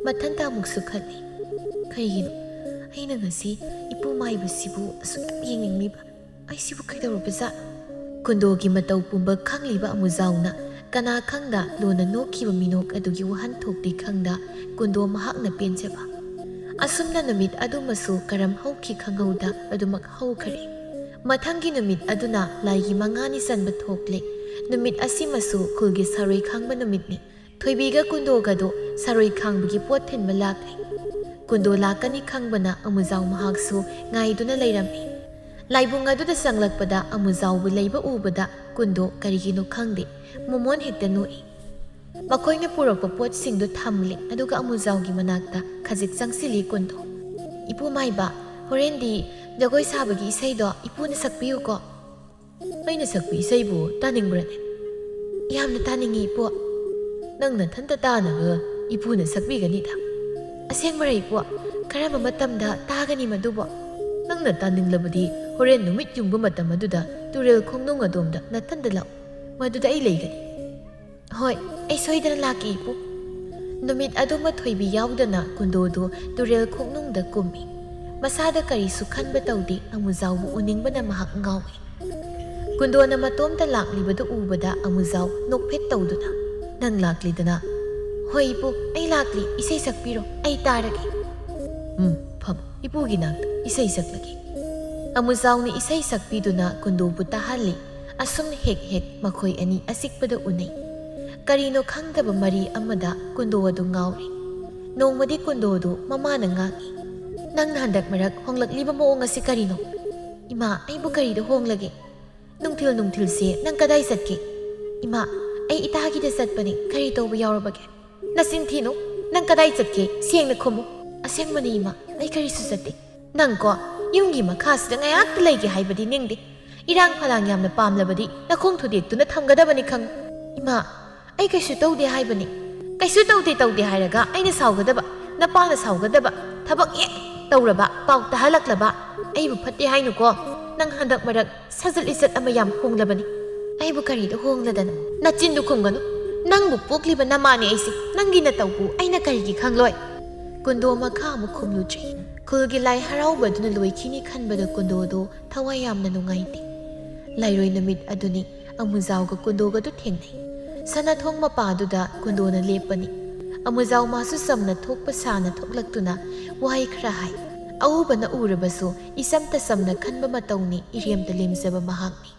ꯃꯊꯟꯇ ꯑꯃꯨꯛꯁꯨ ꯈꯜꯂꯤ, "ꯀꯩꯒꯤꯅꯣ ꯑꯩꯅ ꯉꯁꯤ ꯏꯄꯨ ꯃꯥꯏꯕꯁꯤꯕꯨ ꯑꯁꯨꯛ ꯌꯥꯝ ꯌꯦꯡꯅꯤꯡꯂꯤꯕ? ꯑꯩꯁꯤꯕꯨ ꯀꯩꯗꯧꯔꯕꯖꯥꯠꯅꯣ?" ꯀꯨꯟꯗꯣꯒꯤ ꯃꯇꯧ ꯄꯨꯝꯕ ꯈꯪꯂꯤꯕ ꯑꯃꯨꯖꯥꯎꯅ ꯀꯅꯥ ꯈꯪꯗ ꯂꯣꯟꯅ ꯅꯣꯛꯈꯤꯕ ꯃꯤꯅꯣꯛ ꯑꯗꯨꯒꯤ ꯋꯥꯍꯟꯊꯣꯛꯇꯤ ꯈꯪꯗ ꯀꯨꯟꯗꯣ ꯃꯍꯥꯛꯅ ꯄꯦꯟꯖꯕ꯫ ꯑꯁꯨꯝꯅ ꯅꯨꯃꯤꯠ ꯑꯗꯨꯃꯁꯨ ꯀꯔꯝ ꯍꯧꯈꯤ ꯈꯪꯍꯧꯗ ꯑꯗꯨꯃꯛ ꯍꯧꯈ꯭ꯔꯦ꯫ ꯃꯊꯪꯒꯤ ꯅꯨꯃꯤꯠ ꯑꯗꯨꯅ ꯂꯥꯏꯒꯤ ꯃꯉꯥꯅꯤ ꯆꯟꯕ ꯊꯣꯛꯂꯦ꯫ ꯅꯨꯃꯤꯠ ꯑꯁꯤꯃꯁꯨ ꯈꯨꯜꯒꯤ ꯁꯔꯣꯏ ꯈꯥꯡꯕ ꯅꯨꯃꯤꯠꯅꯤ꯫ ꯊꯣꯏꯕꯤꯒ ꯀꯨꯟꯗꯣꯒꯗꯣ ꯁꯔꯣꯏ ꯈꯥꯡꯕꯒꯤ ꯄꯣꯠ ꯊꯤꯟꯕ ꯂꯥꯛꯂꯦ꯫ ꯀꯨꯟꯗꯣ ꯂꯥꯛꯀꯅꯤ ꯈꯪꯕꯅ ꯑꯃꯨꯖꯥꯎ ꯃꯍꯥꯛꯁꯨ ꯉꯥꯏꯗꯨꯅ ꯂꯩꯔꯝꯃꯤ꯫ ꯂꯥꯏꯕꯨꯡ ꯑꯗꯨꯗ ꯆꯪꯂꯛꯄꯗ ꯑꯃꯨꯖꯥꯎꯕꯨ ꯂꯩꯕ ꯎꯕꯗ ꯀꯨꯟꯗꯣ ꯀꯔꯤꯒꯤꯅꯣ ꯈꯪꯗꯦ, ꯃꯣꯃꯣꯟ ꯍꯦꯛꯇ ꯅꯣꯛꯏ꯫ ꯃꯈꯣꯏꯅ ꯄꯨꯔꯛꯄ ꯄꯣꯠꯁꯤꯡꯗꯨ ꯊꯝꯂꯦ, ꯑꯗꯨꯒ ꯑꯃꯨꯖꯥꯎꯒꯤ ꯃꯅꯥꯛꯇ ꯈꯖꯤꯛ ꯆꯪꯁꯤꯜꯂꯤ ꯀꯨꯟꯗꯣ꯫ "ꯏꯄꯨ ꯃꯥꯏꯕ, ꯍꯣꯔꯦꯟꯗꯤ ꯖꯒꯣꯏ ꯁꯥꯕꯒꯤ ꯏꯁꯩꯗꯣ ꯏꯄꯨꯅ ꯁꯛꯄꯤꯌꯨꯀꯣ꯫" "ꯑꯩꯅ ꯁꯛꯄ ꯏꯁꯩꯕꯨ ꯇꯥꯅꯤꯡꯕ꯭ꯔꯅꯦ?" "ꯌꯥꯝꯅ ꯇꯥꯅꯤꯡꯉꯤ ꯏꯄꯨ꯫" "ꯅꯪ ꯅꯊꯟꯇ ꯇꯥꯅꯕ ꯏꯄꯨꯅ ꯁꯛꯄꯤꯒꯅꯤꯗ꯫" "ꯑꯁꯦꯡꯕꯔ ꯏꯄꯨ? ꯀꯔꯝꯕ ꯃꯇꯝꯗ ꯇꯥꯒꯅꯤ ꯃꯗꯨꯕꯣ?" "ꯅꯪꯅ ꯇꯥꯅꯤꯡꯂꯕꯗꯤ ꯍꯣꯔꯦꯟ ꯅꯨꯃꯤꯠ ꯌꯨꯡꯕ ꯃꯇꯝ ꯑꯗꯨꯗ ꯇꯨꯔꯦꯜ ꯈꯣꯡꯅꯨꯡ ꯑꯗꯣꯝꯗ ꯅꯊꯟꯇ ꯂꯥꯛꯎ, ꯃꯗꯨꯗ ꯑꯩ ꯂꯩꯒꯅꯤ꯫" "ꯍꯣꯏ, ꯑꯩ ꯁꯣꯏꯗꯅ ꯂꯥꯛꯀꯦ ꯏꯄꯨ꯫" ꯅꯨꯃꯤꯠ ꯑꯗꯨꯃ ꯊꯣꯏꯕꯤ ꯌꯥꯎꯗꯅ ꯀꯨꯟꯗꯣꯗꯨ ꯇꯨꯔꯦꯜ ꯈꯣꯡꯅꯨꯡꯗ ꯀꯨꯝꯃꯤ꯫ ꯃꯁꯥꯗ ꯀꯔꯤꯁꯨ ꯈꯟꯕ ꯇꯧꯗꯦ, ꯑꯃꯨꯖꯥꯎꯕꯨ ꯎꯅꯤꯡꯕꯅ ꯃꯍꯥꯛ ꯉꯥꯎꯏ꯫ ꯀꯨꯟꯗꯣꯅ ꯃꯇꯣꯝꯇ ꯂꯥꯛꯂꯤꯕꯗꯨ ꯎꯕꯗ ꯑꯃꯨꯖꯥꯎ ꯅꯣꯛꯐꯦꯠ ꯇꯧꯗꯨꯅ, "ꯅꯪ ꯂꯥꯛꯂꯤꯗꯅ?" "ꯍꯣꯏ ꯏꯄꯨ, ꯑꯩ ꯂꯥꯛꯂꯤ, ꯏꯁꯩ ꯁꯛꯄꯤꯔꯣ, ꯑꯩ ꯇꯥꯔꯒꯦ꯫" "ꯎꯝ, ꯐꯝ, ꯏꯄꯨꯒꯤ ꯅꯥꯛꯇ ꯏꯁꯩ ꯁꯛꯂꯒꯦ꯫" ꯑꯃꯨꯖꯥꯎꯅ ꯏꯁꯩ ꯁꯛꯄꯤꯗꯨꯅ ꯀꯨꯟꯗꯣꯕꯨ ꯇꯥꯍꯜꯂꯤ꯫ ꯑꯁꯨꯝ ꯍꯦꯛ ꯍꯦꯛ ꯃꯈꯣꯏ ꯑꯅꯤ ꯑꯆꯤꯛꯄꯗ ꯎꯅꯩ꯫ ꯀꯔꯤꯅꯣ ꯈꯪꯗꯕ ꯃꯔꯤ ꯑꯃꯗ ꯀꯨꯟꯗꯣ ꯑꯗꯨ ꯉꯥꯎꯔꯤ꯫ ꯅꯣꯡꯃꯗꯤ ꯀꯨꯟꯗꯣꯗꯨ ꯃꯃꯥꯅ ꯉꯥꯡꯏ, "ꯅꯪꯅ ꯍꯟꯗꯛ ꯃꯔꯛ ꯍꯣꯡꯂꯛꯂꯤꯕ ꯃꯑꯣꯡ ꯑꯁꯤ ꯀꯔꯤꯅꯣ? ꯏꯃꯥ, ꯑꯩꯕꯨ ꯀꯔꯤꯗ ꯍꯣꯡꯂꯒꯦ? ꯅꯨꯡꯊꯤꯜ ꯅꯨꯡꯊꯤꯜꯁꯦ ꯅꯪ ꯀꯗꯥꯏ ꯆꯠꯀꯦ?" "ꯏꯃꯥ, ꯑꯩ ꯏꯇꯥꯒꯤꯗ ꯆꯠꯄꯅꯦ, ꯀꯔꯤ ꯇꯧꯕ ꯌꯥꯎꯔꯕꯒꯦ?" "ꯅꯆꯤꯟ ꯊꯤꯅꯨ, ꯅꯪ ꯀꯗꯥꯏ ꯆꯠꯀꯦ? ꯁꯦꯡꯅ ꯈꯨꯝꯃꯨ꯫" "ꯑꯁꯦꯡꯕꯅꯤ ꯏꯃꯥ, ꯑꯩ ꯀꯔꯤꯁꯨ ꯆꯠꯇꯦ꯫" "ꯅꯪꯀꯣ, ꯌꯨꯝꯒꯤ ꯃꯈꯥꯁꯤꯗ ꯉꯥꯏꯍꯥꯛꯇ ꯂꯩꯒꯦ ꯍꯥꯏꯕꯗꯤ ꯅꯤꯡꯗꯦ꯫ ꯏꯔꯥꯡ ꯐꯂꯥꯡ ꯌꯥꯝꯅ ꯄꯥꯝꯂꯕꯗꯤ ꯅꯈꯣꯡ ꯊꯨꯗꯦꯛꯇꯨꯅ ꯊꯝꯒꯗꯕꯅꯤ ꯈꯪꯉꯨ꯫" "ꯏꯃꯥ, ꯑꯩ ꯀꯩꯁꯨ ꯇꯧꯗꯦ ꯍꯥꯏꯕꯅꯤ꯫" "ꯀꯩꯁꯨ ꯇꯧꯗꯦ ꯇꯧꯗꯦ ꯍꯥꯏꯔꯒ ꯑꯩꯅ ꯁꯥꯎꯒꯗꯕ, ꯅꯄꯥꯅ ꯁꯥꯎꯒꯗꯕ ꯊꯕꯛ ꯍꯦꯛ ꯇꯧꯔꯕ, ꯄꯥꯎ ꯇꯥꯍꯜꯂꯛꯂꯕ, ꯑꯩꯕꯨ ꯐꯠꯇꯦ ꯍꯥꯏꯅꯨꯀꯣ꯫ ꯅꯪ ꯍꯟꯗꯛ ꯃꯔꯛ ꯁꯥꯖꯠ ꯂꯤꯆꯠ ꯑꯃ ꯌꯥꯝ ꯍꯣꯡꯂꯕꯅꯤ꯫" "ꯑꯩꯕꯨ ꯀꯔꯤꯗ ꯍꯣꯡꯂꯗꯅ?" "ꯅꯆꯤꯟꯗꯨ ꯈꯨꯝꯒꯅꯨ꯫ ꯅꯪꯕꯨ ꯄꯣꯛꯂꯤꯕ ꯅꯃꯥꯅꯦ ꯑꯩꯁꯦ꯫ ꯅꯪꯒꯤ ꯅꯇꯧꯕꯨ ꯑꯩꯅ ꯀꯔꯤꯒꯤ ꯈꯪꯂꯣꯏ?" ꯀꯨꯟꯗꯣ ꯃꯈꯥ ꯑꯃꯨꯛ ꯈꯨꯝꯂꯨꯗ꯭ꯔꯤ꯫ ꯈꯨꯜꯒꯤ ꯂꯥꯏ ꯍꯔꯥꯎꯕꯗꯨꯅ ꯂꯣꯏꯈꯤꯅꯤ ꯈꯟꯕꯗ ꯀꯨꯟꯗꯣꯗꯨ ꯊꯋꯥꯏ ꯌꯥꯝꯅ ꯅꯨꯡꯉꯥꯏꯇꯦ꯫ ꯂꯥꯏꯔꯣꯏ ꯅꯨꯃꯤꯠ ꯑꯗꯨꯅꯤ꯫ ꯑꯃꯨꯖꯥꯎꯒ ꯀꯨꯟꯗꯣꯒꯗꯨ ꯊꯦꯡꯅꯩ꯫ ꯁꯅꯥꯊꯣꯡ ꯃꯄꯥꯗꯨꯗ ꯀꯨꯟꯗꯣꯅ ꯂꯦꯞꯄꯅꯤ꯫ ꯑꯃꯨꯖꯥꯎ ꯃꯥꯁꯨ ꯆꯝꯅ ꯊꯣꯛꯄ ꯁꯥꯅ ꯊꯣꯛꯂꯛꯇꯨꯅ ꯋꯥꯍꯩ ꯈꯔ ꯍꯥꯏ꯫ ꯑꯎꯕꯅ ꯎꯔꯕꯁꯨ ꯏꯆꯝꯇ ꯆꯝꯅ ꯈꯟꯕ ꯃꯇꯧꯅꯤ ꯏꯔꯦꯝꯇ ꯂꯦꯝꯖꯕ ꯃꯍꯥꯛꯅꯤ꯫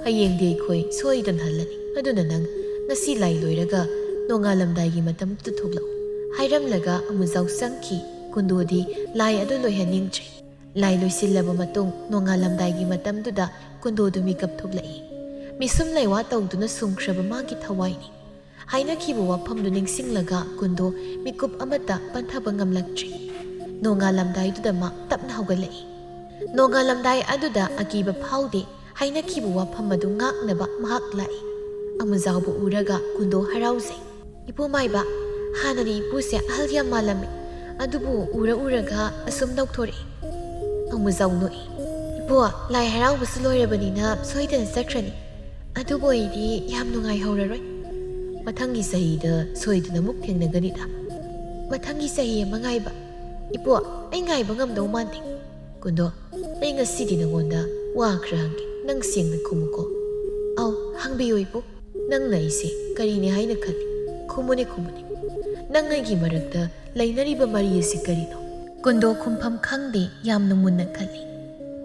"ꯍꯌꯦꯡꯗꯤ ꯑꯩꯈꯣꯏ ꯁꯣꯏꯗꯅ ꯍꯜꯂꯅꯤ꯫ ꯑꯗꯨꯅ ꯅꯪ ꯉꯁꯤ ꯂꯥꯏ ꯂꯣꯏꯔꯒ ꯅꯣꯡꯉꯥꯜꯂꯝꯗꯥꯏꯒꯤ ꯃꯇꯝꯗꯨꯗ ꯊꯣꯛꯂꯛꯎ," ꯍꯥꯏꯔꯝꯂꯒ ꯑꯃꯨꯖꯥꯎ ꯆꯪꯈꯤ꯫ ꯀꯨꯟꯗꯣꯗꯤ ꯂꯥꯏ ꯑꯗꯨ ꯂꯣꯏꯍꯟꯅꯤꯡꯗ꯭ꯔꯦ꯫ ꯂꯥꯏ ꯂꯣꯏꯁꯤꯜꯂꯕ ꯃꯇꯨꯡ ꯅꯣꯡꯉꯥꯜꯂꯝꯗꯥꯏꯒꯤ ꯃꯇꯝꯗꯨꯗ ꯀꯨꯟꯗꯣꯗꯨ ꯃꯤꯀꯞ ꯊꯣꯛꯂꯛꯏ꯫ ꯃꯤꯁꯨꯝ ꯂꯩꯋꯥ ꯇꯧꯗꯨꯅ ꯁꯨꯝꯈ꯭ꯔꯕ ꯃꯥꯒꯤ ꯊꯋꯥꯏꯅꯤ꯫ ꯍꯥꯏꯅꯈꯤꯕ ꯋꯥꯐꯝꯗꯨ ꯅꯤꯡꯁꯤꯡꯂꯒ ꯀꯨꯟꯗꯣ ꯃꯤꯀꯨꯞ ꯑꯃꯠꯇ ꯄꯟꯊꯕ ꯉꯝꯂꯛꯇ꯭ꯔꯦ꯫ ꯅꯣꯡꯉꯥꯜꯂꯝꯗꯥꯏꯗꯨꯗ ꯃꯥ ꯇꯞꯅ ꯍꯧꯒꯠꯂꯛꯏ꯫ ꯅꯣꯡꯉꯥꯜꯂꯝꯗꯥꯏ ꯑꯗꯨꯗ ꯑꯀꯤꯕ ꯐꯥꯎꯗꯦ꯫ ꯍꯥꯏꯅꯈꯤꯕ ꯋꯥꯐꯝ ꯑꯗꯨ ꯉꯥꯛꯅꯕ ꯃꯍꯥꯛ ꯂꯥꯛꯏ꯫ ꯑꯃꯨꯖꯥꯎꯕꯨ ꯎꯔꯒ ꯀꯨꯟꯗꯣ ꯍꯔꯥꯎꯖꯩ꯫ "ꯏꯄꯨ ꯃꯥꯏꯕ, ꯍꯥꯟꯅꯗꯤ ꯏꯄꯨꯁꯦ ꯑꯍꯜ ꯌꯥꯝ ꯃꯥꯜꯂꯝꯃꯤ, ꯑꯗꯨꯕꯨ ꯎꯔ ꯎꯔꯒ ꯑꯁꯨꯝ ꯅꯧꯊꯣꯔꯛꯏ꯫" ꯑꯃꯨꯖꯥꯎ ꯅꯣꯛꯏ꯫ "ꯏꯄꯨ, ꯂꯥꯏ ꯍꯔꯥꯎꯕꯁꯨ ꯂꯣꯏꯔꯕꯅꯤꯅ ꯁꯣꯏꯗꯅ ꯆꯠꯈ꯭ꯔꯅꯤ꯫ ꯑꯗꯨꯕꯨ ꯑꯩꯗꯤ ꯌꯥꯝ ꯅꯨꯡꯉꯥꯏꯍꯧꯔꯔꯣꯏ꯫ ꯃꯊꯪꯒꯤ ꯆꯍꯤꯗ ꯁꯣꯏꯗꯅ ꯑꯃꯨꯛ ꯊꯦꯡꯅꯒꯅꯤꯗ꯫" "ꯃꯊꯪꯒꯤ ꯆꯍꯤ ꯑꯃ ꯉꯥꯏꯕ? ꯏꯄꯨ, ꯑꯩ ꯉꯥꯏꯕ ꯉꯝꯗꯧ ꯃꯥꯟꯗꯦ꯫" "ꯀꯨꯟꯗꯣ, ꯑꯩ ꯉꯁꯤꯗꯤ ꯅꯉꯣꯟꯗ ꯋꯥ ꯈꯔ ꯍꯪꯒꯦ, ꯅꯪ ꯁꯦꯡꯅ ꯈꯨꯝꯃꯨꯀꯣ꯫" "ꯑꯧ, ꯍꯪꯕꯤꯌꯨ ꯏꯄꯨ꯫" "ꯅꯪꯅ ꯑꯩꯁꯦ ꯀꯔꯤꯅꯤ ꯍꯥꯏꯅ ꯈꯜꯂꯤ? ꯈꯨꯝꯃꯨꯅꯦ, ꯈꯨꯝꯃꯨꯅꯦ꯫ ꯅꯪ ꯑꯩꯒꯤ ꯃꯔꯛꯇ ꯂꯩꯅꯔꯤꯕ ꯃꯔꯤ ꯑꯁꯤ ꯀꯔꯤꯅꯣ?" ꯀꯨꯟꯗꯣ ꯈꯨꯝꯐꯝ ꯈꯪꯗꯦ, ꯌꯥꯝꯅ ꯃꯨꯟꯅ ꯈꯜꯂꯤ꯫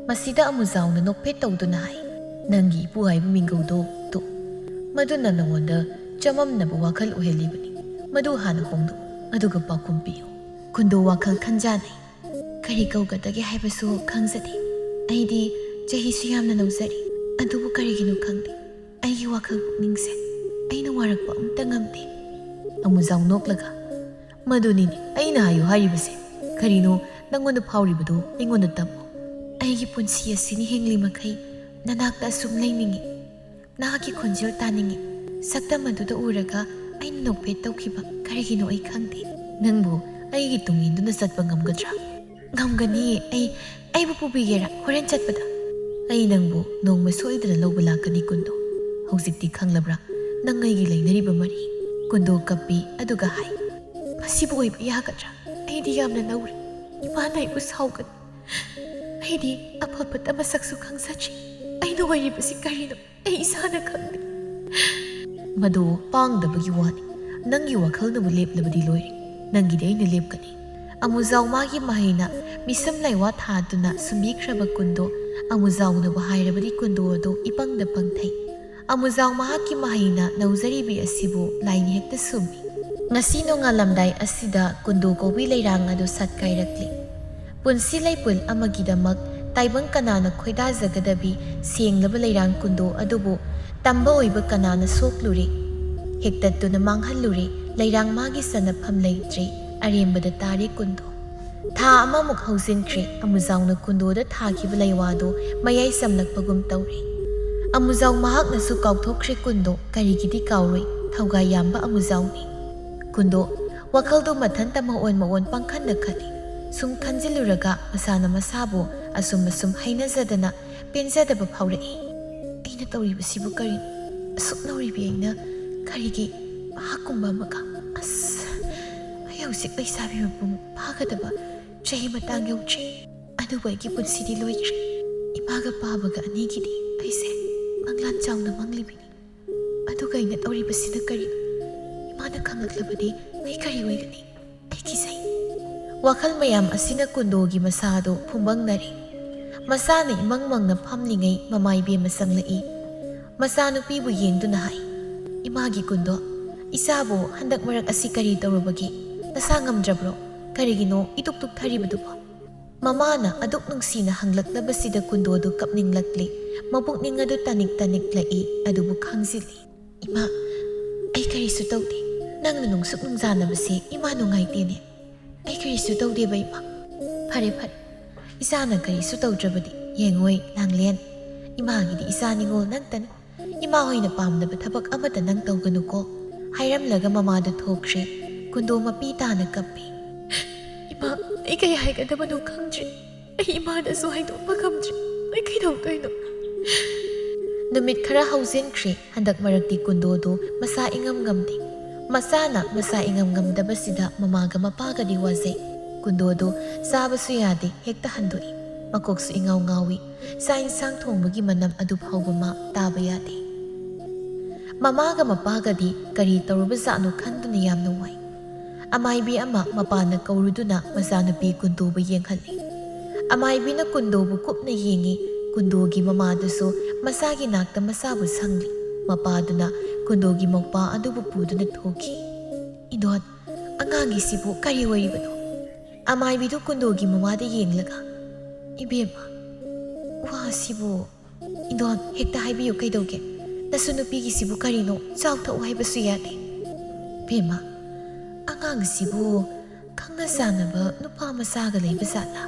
ꯃꯁꯤꯗ ꯑꯃꯨꯖꯥꯎꯅ ꯅꯣꯛꯐꯦꯠ ꯇꯧꯗꯨꯅ ꯍꯥꯏ, "ꯅꯪꯒꯤ ꯏꯄꯨ ꯍꯥꯏꯕ ꯃꯤꯡꯒꯧꯗꯣ ꯇꯣꯛ꯫ ꯃꯗꯨꯅ ꯅꯉꯣꯟꯗ ꯆꯃꯝꯅꯕ ꯋꯥꯈꯜ ꯑꯣꯏꯍꯜꯂꯤꯕꯅꯤ꯫ ꯃꯗꯨ ꯍꯥꯟꯅ ꯍꯣꯡꯗꯣꯛꯎ, ꯑꯗꯨꯒ ꯄꯥꯎꯈꯨꯝ ꯄꯤꯌꯨ꯫" ꯀꯨꯟꯗꯣ ꯋꯥꯈꯜ ꯈꯟꯖꯥꯟꯅꯩ꯫ "ꯀꯔꯤ ꯀꯧꯒꯗꯒꯦ ꯍꯥꯏꯕꯁꯨ ꯈꯪꯖꯗꯦ꯫ ꯑꯩꯗꯤ ꯆꯍꯤꯁꯨ ꯌꯥꯝꯅ ꯅꯧꯖꯔꯤ, ꯑꯗꯨꯕꯨ ꯀꯔꯤꯒꯤꯅꯣ ꯈꯪꯗꯦ, ꯑꯩꯒꯤ ꯋꯥꯈꯜ ꯄꯨꯛꯅꯤꯡꯁꯦ ꯑꯩꯅ ꯋꯥꯔꯛꯄ ꯑꯝꯇ ꯉꯝꯗꯦ꯫" ꯑꯃꯨꯖꯥꯎ ꯅꯣꯛꯂꯒ, "ꯃꯗꯨꯅꯤꯅꯦ ꯑꯩꯅ ꯍꯥꯏꯌꯨ ꯍꯥꯏꯔꯤꯕꯁꯦ꯫ ꯀꯔꯤꯅꯣ ꯅꯪꯉꯣꯟꯗ ꯐꯥꯎꯔꯤꯕꯗꯨ ꯑꯩꯉꯣꯟꯗ ꯇꯝꯃꯨ꯫" "ꯑꯩꯒꯤ ꯄꯨꯟꯁꯤ ꯑꯁꯤꯅ ꯍꯤꯡꯂꯤ ꯃꯈꯩ ꯅꯅꯥꯛꯇ ꯑꯁꯨꯝ ꯂꯩꯅꯤꯡꯏ꯫ ꯅꯍꯥꯛꯀꯤ ꯈꯣꯟꯖꯦꯜ ꯇꯥꯅꯤꯡꯏ꯫ ꯁꯛꯇꯝ ꯑꯗꯨꯗ ꯎꯔꯒ ꯑꯩꯅ ꯅꯣꯛꯐꯦꯠ ꯇꯧꯈꯤꯕ ꯀꯔꯤꯒꯤꯅꯣ ꯑꯩ ꯈꯪꯗꯦ꯫" "ꯅꯪꯕꯨ ꯑꯩꯒꯤ ꯇꯨꯡ ꯏꯟꯗꯨꯅ ꯆꯠꯄ ꯉꯝꯒꯗ꯭ꯔꯥ?" "ꯉꯝꯒꯅꯤꯌꯦ꯫ ꯑꯩ, ꯑꯩꯕꯨ ꯄꯨꯕꯤꯒꯦꯔꯥ ꯍꯣꯔꯦꯟ ꯆꯠꯄꯗ?" "ꯑꯩ ꯅꯪꯕꯨ ꯅꯣꯡꯃ ꯁꯣꯏꯗꯅ ꯂꯧꯕ ꯂꯥꯛꯀꯅꯤ ꯀꯨꯟꯗꯣ꯫ ꯍꯧꯖꯤꯛꯇꯤ ꯈꯪꯂꯕ꯭ꯔꯥ ꯅꯪ ꯑꯩꯒꯤ ꯂꯩꯅꯔꯤꯕ ꯃꯔꯤ?" ꯀꯨꯟꯗꯣ ꯀꯞꯄꯤ, ꯑꯗꯨꯒ ꯍꯥꯏ, "ꯃꯁꯤꯕꯨ ꯑꯣꯏꯕ ꯌꯥꯒꯗ꯭ꯔꯥ? ꯑꯩꯗꯤ ꯌꯥꯝꯅ ꯅꯧꯔꯦ꯫ ꯏꯃꯥꯅ ꯑꯩꯕꯨ ꯁꯥꯎꯒꯅꯤ꯫ ꯑꯩꯗꯤ ꯑꯐ ꯐꯠꯇ ꯃꯁꯛꯁꯨ ꯈꯪꯖꯗ꯭ꯔꯤ꯫ ꯑꯩꯅ ꯑꯣꯏꯔꯤꯕꯁꯤ ꯀꯔꯤꯅꯣ ꯑꯩ ꯏꯁꯥꯅ ꯈꯪꯗꯦ꯫" "ꯃꯗꯨ ꯄꯥꯡꯗꯕꯒꯤ ꯋꯥꯅꯤ꯫ "ꯅꯪꯒꯤ ꯋꯥꯈꯜꯅꯕꯨ ꯂꯦꯞꯂꯕꯗꯤ ꯂꯣꯏꯔꯦ, ꯅꯪꯒꯤꯗꯤ ꯑꯩꯅ ꯂꯦꯞꯀꯅꯤ"꯫ ꯑꯃꯨꯖꯥꯎ ꯃꯥꯒꯤ ꯃꯍꯩꯅ ꯃꯤꯁꯨꯝ ꯂꯩꯋꯥ ꯊꯥꯗꯨꯅ ꯁꯨꯝꯕꯤꯈ꯭ꯔꯕ ꯀꯨꯟꯗꯣ, ꯑꯃꯨꯖꯥꯎꯅꯕꯨ ꯍꯥꯏꯔꯕꯗꯤ ꯀꯨꯟꯗꯣ ꯑꯗꯨ ꯏꯄꯪꯗ ꯄꯪꯊꯩ꯫ ꯑꯃꯨꯖꯥꯎ ꯃꯍꯥꯛꯀꯤ ꯃꯍꯩꯅ ꯅꯧꯖꯔꯤꯕꯤ ꯑꯁꯤꯕꯨ ꯂꯥꯏꯅ ꯍꯦꯛꯇ ꯁꯨꯝꯃꯤ꯫ ꯉꯁꯤ ꯅꯣꯡꯉꯥꯜꯂꯝꯗꯥꯏ ꯑꯁꯤꯗ ꯀꯨꯟꯗꯣ ꯀꯧꯕꯤ ꯂꯩꯔꯥꯡ ꯑꯗꯨ ꯁꯥꯠꯀꯥꯏꯔꯛꯂꯤ꯫ ꯄꯨꯟꯁꯤ ꯂꯩꯄꯨꯟ ꯑꯃꯒꯤꯗꯃꯛ ꯇꯥꯏꯕꯪ ꯀꯅꯥꯅ ꯈꯣꯏꯗꯥꯖꯒꯗꯕꯤ ꯁꯦꯡꯂꯕ ꯂꯩꯔꯥꯡ ꯀꯨꯟꯗꯣ ꯑꯗꯨꯕꯨ ꯇꯝꯕ ꯑꯣꯏꯕ ꯀꯅꯥꯅ ꯁꯣꯛꯂꯨꯔꯦ? ꯍꯦꯛꯇꯠꯇꯨꯅ ꯃꯥꯡꯍꯜꯂꯨꯔꯦ, ꯂꯩꯔꯥꯡ ꯃꯥꯒꯤ ꯆꯟꯅꯐꯝ ꯂꯩꯇ꯭ꯔꯦ, ꯑꯔꯦꯝꯕꯗ ꯇꯥꯔꯦ ꯀꯨꯟꯗꯣ꯫ ꯊꯥ ꯑꯃꯃꯨꯛ ꯍꯧꯖꯤꯟꯈ꯭ꯔꯦ, ꯑꯃꯨꯖꯥꯎꯅ ꯀꯨꯟꯗꯣꯗ ꯊꯥꯈꯤꯕ ꯂꯩꯋꯥꯗꯨ ꯃꯌꯥꯏ ꯆꯝꯂꯛꯄꯒꯨꯝ ꯇꯧꯔꯦ꯫ ꯑꯃꯨꯖꯥꯎ ꯃꯍꯥꯛꯅꯁꯨ ꯀꯥꯎꯊꯣꯛꯈ꯭ꯔꯦ ꯀꯨꯟꯗꯣ, ꯀꯔꯤꯒꯤꯗꯤ ꯀꯥꯎꯔꯣꯏ, ꯊꯧꯒꯥꯏ ꯌꯥꯝꯕ ꯑꯃꯨꯖꯥꯎꯅꯤ꯫ ꯀꯨꯟꯗꯣ ꯋꯥꯈꯜꯗꯨ ꯃꯊꯟꯇ ꯃꯑꯣꯟ ꯃꯑꯣꯟ ꯄꯪꯈꯟꯗ ꯈꯜꯂꯤ꯫ ꯁꯨꯝ ꯈꯟꯖꯤꯜꯂꯨꯔꯒ ꯃꯁꯥꯅ ꯃꯁꯥꯕꯨ ꯑꯁꯨꯝ ꯑꯁꯨꯝ ꯍꯩꯅꯖꯗꯅ ꯄꯦꯟꯖꯗꯕ ꯐꯥꯎꯔꯛꯏ꯫ "ꯑꯩꯅ ꯇꯧꯔꯤꯕꯁꯤꯕꯨ ꯀꯔꯤꯅꯣ? ꯑꯁꯨꯛ ꯅꯧꯔꯤꯕꯤ ꯑꯩꯅ ꯀꯔꯤꯒꯤ ꯃꯍꯥꯛꯀꯨꯝꯕ ꯑꯃꯒ? ꯑꯁ, ꯑꯩ ꯍꯧꯖꯤꯛ ꯂꯩꯁꯥꯕꯤ ꯃꯄꯨꯡ ꯐꯥꯒꯗꯕ ꯆꯍꯤ ꯃꯇꯥꯡ ꯌꯧꯗ꯭ꯔꯤ꯫ ꯑꯗꯨꯕꯨ ꯑꯩꯒꯤ ꯄꯨꯟꯁꯤꯗꯤ ꯂꯣꯏꯈ꯭ꯔꯦ꯫ ꯏꯃꯥꯒ ꯄꯥꯕꯒ ꯑꯅꯤꯒꯤꯗꯤ ꯑꯩꯁꯦ ꯃꯪꯂꯥꯟ ꯆꯥꯎꯅ ꯃꯪꯂꯤꯕꯤꯅꯤ꯫ ꯑꯗꯨꯒ ꯑꯩꯅ ꯇꯧꯔꯤꯕꯁꯤꯅ ꯀꯔꯤꯅꯣ? ꯏꯃꯥꯅ ꯈꯪꯂꯛꯂꯕꯗꯤ ꯑꯩ ꯀꯔꯤ ꯑꯣꯏꯒꯅꯤ? ꯑꯩ ꯀꯤꯖꯩ"꯫ ꯋꯥꯈꯜ ꯃꯌꯥꯝ ꯑꯁꯤꯅ ꯀꯨꯟꯗꯣꯒꯤ ꯃꯁꯥ ꯑꯗꯨ ꯐꯨꯝꯕꯪꯅꯔꯦ꯫ ꯃꯁꯥꯅ ꯏꯃꯪ ꯃꯪꯅ ꯐꯝꯂꯤꯉꯩ ꯃꯃꯥ ꯏꯕꯦꯝꯃ ꯆꯪꯂꯛꯏ꯫ ꯃꯆꯥꯅꯨꯄꯤꯕꯨ ꯌꯦꯡꯗꯨꯅ ꯍꯥꯏ, "ꯏꯃꯥꯒꯤ ꯀꯨꯟꯗꯣ, ꯏꯆꯥꯕꯨ ꯍꯟꯗꯛ ꯃꯔꯛ ꯑꯁꯤ ꯀꯔꯤ ꯇꯧꯔꯨꯕꯒꯦ? ꯅꯁꯥ ꯉꯝꯗ꯭ꯔꯕ꯭ꯔꯣ? ꯀꯔꯤꯒꯤꯅꯣ ꯏꯇꯨꯛ ꯇꯨꯛꯊꯔꯤꯕꯗꯨꯕꯣ?" ꯃꯃꯥꯅ ꯑꯗꯨꯛ ꯅꯨꯡꯁꯤꯅ ꯍꯪꯂꯛꯂꯕꯁꯤꯗ ꯀꯨꯟꯗꯣꯗꯨ ꯀꯞꯅꯤꯡꯂꯛꯂꯦ꯫ ꯃꯕꯨꯛꯅꯤꯡ ꯑꯗꯨ ꯇꯅꯤꯛ ꯇꯅꯤꯛꯂꯛꯏ, ꯑꯗꯨꯕꯨ ꯈꯥꯡꯖꯤꯜꯂꯤ꯫ "ꯏꯃꯥ, ꯑꯩ ꯀꯔꯤꯁꯨ ꯇꯧꯗꯦ꯫ ꯅꯪꯅ ꯅꯨꯡꯁꯨꯛ ꯅꯨꯡꯖꯥꯅꯕꯁꯦ ꯏꯃꯥ ꯅꯨꯡꯉꯥꯏꯇꯦꯅꯦ꯫ ꯑꯩ ꯀꯔꯤꯁꯨ ꯇꯧꯗꯦꯕ, ꯏꯃꯥ"꯫ "ꯐꯔꯦ, ꯐꯔꯦ꯫ ꯏꯆꯥꯅ ꯀꯔꯤꯁꯨ ꯇꯧꯗ꯭ꯔꯕꯗꯤ ꯌꯦꯡꯉꯣꯏ, ꯂꯥꯡꯂꯦꯟ꯫ ꯏꯃꯥꯒꯤꯗꯤ ꯏꯆꯥ ꯅꯤꯉꯣꯜ ꯅꯪꯇꯅꯤ꯫ ꯏꯃꯥ ꯍꯣꯏꯅ ꯄꯥꯝꯗꯕ ꯊꯕꯛ ꯑꯃꯠꯇ ꯅꯪ ꯇꯧꯒꯅꯨꯀꯣ", ꯍꯥꯏꯔꯝꯂꯒ ꯃꯃꯥꯗ ꯊꯣꯛꯈ꯭ꯔꯦ꯫ ꯀꯨꯟꯗꯣ ꯃꯄꯤ ꯇꯥꯅ ꯀꯞꯄꯤ꯫ "ꯏꯃꯥ, ꯑꯩ ꯀꯩ ꯍꯥꯏꯒꯗꯕꯅꯣ ꯈꯪꯗ꯭ꯔꯦ꯫ ꯑꯩ ꯏꯃꯥꯗꯁꯨ ꯍꯥꯏꯗꯣꯛꯄ ꯉꯝꯗ꯭ꯔꯦ꯫ ꯑꯩ ꯀꯩꯗꯧꯗꯣꯏꯅꯣ?" ꯅꯨꯃꯤꯠ ꯈꯔ ꯍꯧꯖꯤꯟꯈ꯭ꯔꯦ꯫ ꯍꯟꯗꯛ ꯃꯔꯛꯇꯤ ꯀꯨꯟꯗꯣꯗꯨ ꯃꯁꯥ ꯏꯉꯝ ꯉꯝꯗꯦ꯫ ꯃꯆꯥꯅ ꯃꯁꯥ ꯏꯉꯝ ꯉꯝꯗꯕꯁꯤꯗ ꯃꯃꯥꯒ ꯃꯄꯥꯒꯗꯤ ꯋꯥꯖꯩ꯫ ꯀꯨꯟꯗꯣꯗꯨ ꯆꯥꯕꯁꯨ ꯌꯥꯗꯦ, ꯍꯦꯛꯇ ꯍꯟꯗꯣꯛꯏ꯫ ꯃꯀꯣꯛꯁꯨ ꯏꯉꯥꯎ ꯉꯥꯎꯏ꯫ ꯆꯥꯛ ꯏꯟꯁꯥꯡ ꯊꯣꯡꯕꯒꯤ ꯃꯅꯝ ꯑꯗꯨ ꯐꯥꯎꯕ ꯃꯥ ꯇꯥꯕ ꯌꯥꯗꯦ꯫ ꯃꯃꯥꯒ ꯃꯄꯥꯒꯗꯤ ꯀꯔꯤ ꯇꯧꯔꯨꯕꯖꯥꯠꯅꯣ ꯈꯟꯗꯨꯅ ꯌꯥꯝꯅ ꯋꯥꯏ꯫ ꯑꯃꯥꯏꯕꯤ ꯑꯃ ꯃꯄꯥꯅ ꯀꯧꯔꯨꯗꯨꯅ ꯃꯆꯥꯅꯨꯄꯤ ꯀꯨꯟꯗꯣꯕꯨ ꯌꯦꯡꯍꯜꯂꯤ꯫ ꯑꯃꯥꯏꯕꯤꯅ ꯀꯨꯟꯗꯣꯕꯨ ꯀꯨꯞꯅ ꯌꯦꯡꯉꯤ꯫ ꯀꯨꯟꯗꯣꯒꯤ ꯃꯃꯥꯗꯨꯁꯨ ꯃꯆꯥꯒꯤ ꯅꯥꯛꯇ ꯃꯆꯥꯕꯨ ꯁꯪꯂꯤ꯫ ꯃꯄꯥꯗꯨꯅ ꯀꯨꯟꯗꯣꯒꯤ ꯃꯧꯄꯥ ꯑꯗꯨꯕꯨ ꯄꯨꯗꯨꯅ ꯊꯣꯛꯈꯤ꯫ "ꯏꯟꯗꯣꯟ, ꯑꯉꯥꯡꯒꯤꯁꯤꯕꯨ ꯀꯔꯤ ꯑꯣꯏꯔꯤꯕꯅꯣ?" ꯑꯃꯥꯏꯕꯤꯗꯨ ꯀꯨꯟꯗꯣꯒꯤ ꯃꯃꯥꯗ ꯌꯦꯡꯂꯒ, "ꯏꯕꯦꯝꯃ, ꯋꯥꯁꯤꯕꯨ ꯏꯟꯗꯣꯟ, ꯍꯦꯛꯇ ꯍꯥꯏꯕꯤꯌꯨ ꯀꯩꯗꯧꯒꯦ? ꯅꯁꯨ ꯅꯨꯄꯤꯒꯤꯁꯤꯕꯨ ꯀꯔꯤꯅꯣ? ꯆꯥꯎ ꯊꯛꯎ ꯍꯥꯏꯕꯁꯨ ꯌꯥꯗꯦ꯫ ꯕꯦꯝꯃ, ꯑꯉꯥꯡꯁꯤꯕꯨ ꯈꯪꯅ ꯆꯥꯟꯅꯕ ꯅꯨꯄꯥ ꯃꯆꯥꯒ ꯂꯩꯕ ꯖꯥꯠꯂꯥ?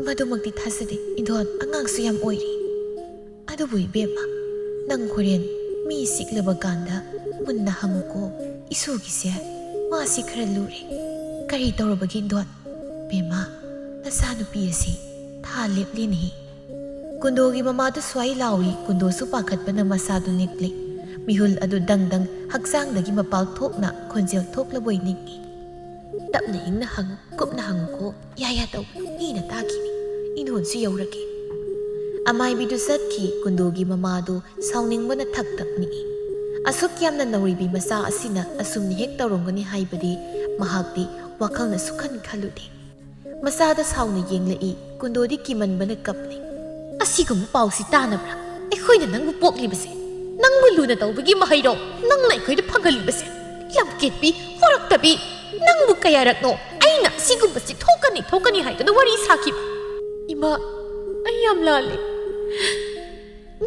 ꯃꯗꯨꯃꯛꯇꯤ ꯊꯥꯖꯗꯦ ꯏꯟꯗꯣꯟ, ꯑꯉꯥꯡꯁꯨ ꯌꯥꯝ ꯑꯣꯏꯔꯤ꯫ ꯑꯗꯨꯕꯨ ꯏꯕꯦꯝꯃ, ꯅꯪ ꯍꯣꯔꯦꯟ ꯃꯤ ꯆꯤꯛꯂꯕ ꯀꯥꯟꯗ ꯃꯨꯟꯅ ꯍꯪꯉꯨꯀꯣ꯫ ꯏꯁꯨꯒꯤꯁꯦ ꯃꯥꯁꯤ ꯈꯔ ꯂꯨꯔꯦ꯫ ꯀꯔꯤ ꯇꯧꯔꯕꯒꯦ ꯏꯟꯗꯣꯟ? ꯕꯦꯝꯃ, ꯅꯆꯥꯅꯨꯄꯤ ꯑꯁꯤ ꯊꯥ ꯂꯦꯞꯂꯦꯅꯦꯍꯦ꯫" ꯀꯨꯟꯗꯣꯒꯤ ꯃꯃꯥꯗꯨ ꯁ꯭ꯋꯥꯏ ꯂꯥꯎꯏ꯫ ꯀꯨꯟꯗꯣꯁꯨ ꯄꯥꯈꯠꯄꯅ ꯃꯁꯥꯗꯨ ꯅꯤꯛꯂꯤ꯫ ꯃꯤꯍꯨꯜ ꯑꯗꯨ ꯗꯪ ꯗꯪ ꯍꯛꯆꯥꯡꯗꯒꯤ ꯃꯄꯥꯜ ꯊꯣꯛꯅ ꯈꯣꯟꯖꯦꯜ ꯊꯣꯛꯂꯕꯣꯏ ꯅꯤꯛꯏ꯫ "ꯇꯞꯅ ꯏꯪꯅ ꯍꯪꯉꯨ, ꯀꯨꯞꯅ ꯍꯪꯉꯨꯀꯣ꯫ ꯌꯥ ꯌꯥ ꯇꯧꯒꯅꯨ, ꯃꯤꯅ ꯇꯥꯈꯤꯅꯤ꯫ ꯏꯟꯗꯣꯟꯁꯨ ꯌꯧꯔꯒꯦ꯫" ꯑꯃꯥꯏꯕꯤꯗꯨ ꯆꯠꯈꯤ꯫ ꯀꯨꯟꯗꯣꯒꯤ ꯃꯃꯥꯗꯨ ꯁꯥꯎꯅꯤꯡꯕꯅ ꯊꯛ ꯊꯛ ꯅꯤꯛꯏ꯫ ꯑꯁꯨꯛ ꯌꯥꯝꯅ ꯅꯧꯔꯤꯕꯤ ꯃꯆꯥ ꯑꯁꯤꯅ ꯑꯁꯨꯝꯅ ꯍꯦꯛ ꯇꯧꯔꯝꯒꯅꯤ ꯍꯥꯏꯕꯗꯤ ꯃꯍꯥꯛꯇꯤ ꯋꯥꯈꯜꯅꯁꯨ ꯈꯟ ꯈꯜꯂꯨꯗꯦ꯫ ꯃꯆꯥꯗ ꯁꯥꯎꯅ ꯌꯦꯡꯂꯛꯏ꯫ ꯀꯨꯟꯗꯣꯗꯤ ꯀꯤꯃꯟꯕꯅ ꯀꯞꯂꯤ꯫ "ꯑꯁꯤꯒꯨꯝꯕ ꯄꯥꯎꯁꯤ ꯇꯥꯅꯕ꯭ꯔꯥ? ꯑꯩꯈꯣꯏꯅ ꯅꯪꯕꯨ ꯄꯣꯛꯂꯤꯕꯁꯦ, ꯅꯪꯕꯨ ꯂꯨꯅ ꯇꯧꯕꯒꯤ ꯃꯍꯩꯔꯣ ꯅꯪꯅ ꯑꯩꯈꯣꯏꯗ ꯐꯪꯍꯜꯂꯤꯕꯁꯦ? ꯂꯝꯀꯦꯠꯄꯤ, ꯄꯣꯔꯛꯇꯕꯤ, ꯅꯪꯕꯨ ꯀꯌꯥꯔꯛꯅꯣ ꯑꯩꯅ ꯑꯁꯤꯒꯨꯝꯕꯁꯤ ꯊꯣꯛꯀꯅꯤ, ꯊꯣꯛꯀꯅꯤ ꯍꯥꯏꯗꯨꯅ ꯋꯥꯔꯤ ꯁꯥꯈꯤꯕ? ꯏꯃꯥ, ꯑꯩ ꯌꯥꯝ ꯂꯥꯜꯂꯤ꯫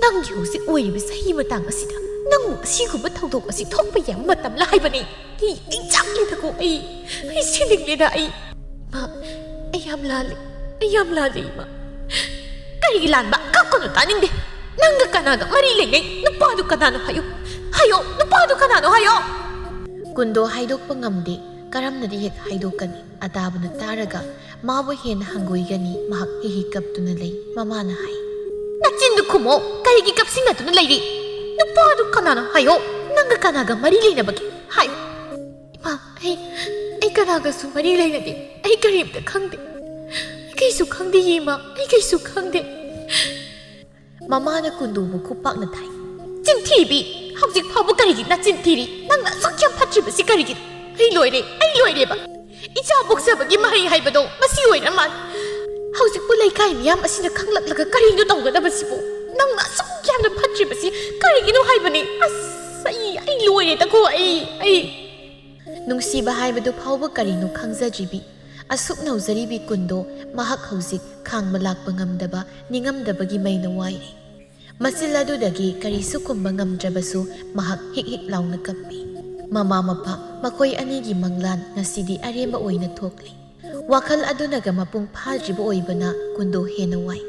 ꯅꯪꯒꯤ ꯍꯧꯖꯤꯛ ꯑꯣꯏꯔꯤꯕ ꯆꯍꯤ ꯃꯇꯥꯡ ꯑꯁꯤꯗ ꯅꯪꯕꯨ ꯑꯁꯤꯒꯨꯝꯕ ꯊꯧꯗꯣꯛ ꯑꯁꯤ ꯊꯣꯛꯄ ꯌꯥꯕ ꯃꯇꯝꯂ ꯍꯥꯏꯕꯅꯤ꯫ ꯑꯩ, ꯑꯩ ꯆꯥꯛꯂꯦꯗꯀꯣ, ꯑꯩ, ꯑꯩ ꯁꯤꯅꯤꯡꯂꯦꯗ, ꯑꯩ꯫ ꯏꯃꯥ, ꯑꯩ ꯌꯥꯝ ꯂꯥꯜꯂꯤ, ꯑꯩ ꯌꯥꯝ ꯂꯥꯜꯂꯤ, ꯏꯃꯥ꯫" "ꯀꯔꯤꯒꯤ ꯂꯥꯟꯕ? ꯀꯞꯀꯅꯨ, ꯇꯥꯅꯤꯡꯗꯦ꯫ ꯅꯪꯒ ꯀꯅꯥꯒ ꯃꯔꯤ ꯂꯩꯅꯩ? ꯅꯨꯄꯥꯗꯨ ꯀꯅꯥꯅꯣ ꯍꯥꯏꯌꯣ, ꯍꯥꯏꯌꯣ, ꯅꯨꯄꯥꯗꯨ ꯀꯅꯥꯅꯣ ꯍꯥꯏꯌꯣ!" ꯀꯨꯟꯗꯣ ꯍꯥꯏꯗꯣꯛꯄ ꯉꯝꯗꯦ꯫ ꯀꯔꯝꯅꯗꯤ ꯍꯦꯛ ꯍꯥꯏꯗꯣꯛꯀꯅꯤ? ꯑꯇꯥꯕꯅ ꯇꯥꯔꯒ ꯃꯥꯕꯨ ꯍꯦꯟꯅ ꯍꯪꯒꯣꯏꯒꯅꯤ꯫ ꯃꯍꯥꯛ ꯍꯤ ꯍꯤ ꯀꯞꯇꯨꯅ ꯂꯩ꯫ ꯃꯃꯥꯅ ꯍꯥꯏ, "ꯅꯆꯤꯟꯗꯨ ꯈꯨꯝꯃꯣ꯫ ꯀꯔꯤꯒꯤ ꯀꯞꯁꯤꯟꯅꯗꯨꯅ ꯂꯩꯔꯤ? ꯅꯨꯄꯥꯗꯨ ꯀꯅꯥꯅꯣ ꯍꯥꯏꯌꯣ꯫ ꯅꯪꯒ ꯀꯅꯥꯒ ꯃꯔꯤ ꯂꯩꯅꯕꯒꯦ? ꯍꯥꯏꯌꯨ꯫" "ꯏꯃꯥ, ꯑꯩ, ꯑꯩ ꯀꯅꯥꯒꯁꯨ ꯃꯔꯤ ꯂꯩꯅꯗꯦ꯫ ꯑꯩ ꯀꯔꯤꯝꯇ ꯈꯪꯗꯦ꯫ ꯑꯩ ꯀꯩꯁꯨ ꯈꯪꯗꯦ, ꯏꯃꯥ꯫ ꯑꯩ ꯀꯩꯁꯨ ꯈꯪꯗꯦ꯫" ꯃꯃꯥꯅ ꯀꯨꯟꯗꯣꯕꯨ ꯈꯨꯄꯥꯛꯅ ꯊꯥꯏ꯫ "ꯆꯤꯟꯊꯤꯕꯤ! ꯍꯧꯖꯤꯛ ꯐꯥꯎꯕ ꯀꯔꯤꯒꯤ ꯅꯆꯤꯟ ꯊꯤꯔꯤ? ꯅꯪꯅ ꯑꯁꯨꯛ ꯌꯥꯝ ꯐꯠꯇ꯭ꯔꯤꯕꯁꯤ ꯀꯔꯤꯒꯤꯅꯣ? ꯑꯩ ꯂꯣꯏꯔꯦ, ꯑꯩ ꯂꯣꯏꯔꯦꯕ꯫ ꯏꯆꯥ ꯄꯣꯛꯆꯕꯒꯤ ꯃꯍꯩ ꯍꯥꯏꯕꯗꯣ ꯃꯁꯤ ꯑꯣꯏꯔ ꯃꯥꯜꯂꯦ꯫ ꯍꯧꯖꯤꯛꯄꯨ ꯂꯩꯀꯥꯏ ꯃꯤꯌꯥꯝ ꯑꯁꯤꯅ ꯈꯪꯂꯛꯂꯒ ꯀꯔꯤꯅꯣ ꯇꯧꯒꯗꯕꯁꯤꯕꯨ? ꯅꯪꯅ ꯑꯁꯨꯛ ꯌꯥꯝꯅ ꯐꯠꯇ꯭ꯔꯤꯕꯁꯤ ꯀꯔꯤꯒꯤꯅꯣ ꯍꯥꯏꯕꯅꯤ? ꯑꯁ, ꯑꯩ, ꯑꯩ ꯂꯣꯏꯔꯦꯗꯀꯣ, ꯑꯩ, ꯑꯩ꯫ ꯅꯨꯡꯁꯤꯕ ꯍꯥꯏꯕꯗꯨ ꯐꯥꯎꯕ ꯀꯔꯤꯅꯣ ꯈꯪꯖꯗ꯭ꯔꯤꯕꯤ, ꯑꯁꯨꯛ ꯅꯧꯖꯔꯤꯕꯤ ꯀꯨꯟꯗꯣ ꯃꯍꯥꯛ ꯍꯧꯖꯤꯛ ꯈꯥꯡꯕ ꯂꯥꯛꯄ ꯉꯝꯗꯕ ꯅꯤꯡꯉꯝꯗꯕꯒꯤ ꯃꯩꯅ ꯋꯥꯏꯔꯦ꯫ ꯃꯆꯤꯜ ꯑꯗꯨꯗꯒꯤ ꯀꯔꯤꯁꯨ ꯈꯨꯝꯕ ꯉꯝꯗ꯭ꯔꯕꯁꯨ ꯃꯍꯥꯛ ꯍꯤꯛ ꯍꯤꯛ ꯂꯥꯎꯅ ꯀꯞꯄꯤ꯫ ꯃꯃꯥ ꯃꯄꯥ ꯃꯈꯣꯏ ꯑꯅꯤꯒꯤ ꯃꯪꯂꯥꯟ ꯉꯁꯤꯗꯤ ꯑꯔꯦꯝꯕ ꯑꯣꯏꯅ ꯊꯣꯛꯂꯤ꯫ ꯋꯥꯈꯜ ꯑꯗꯨꯅꯒ ꯃꯄꯨꯡ ꯐꯥꯗ꯭ꯔꯤꯕ ꯑꯣꯏꯕꯅ ꯀꯨꯟꯗꯣ ꯍꯦꯟꯅ ꯋꯥꯏ꯫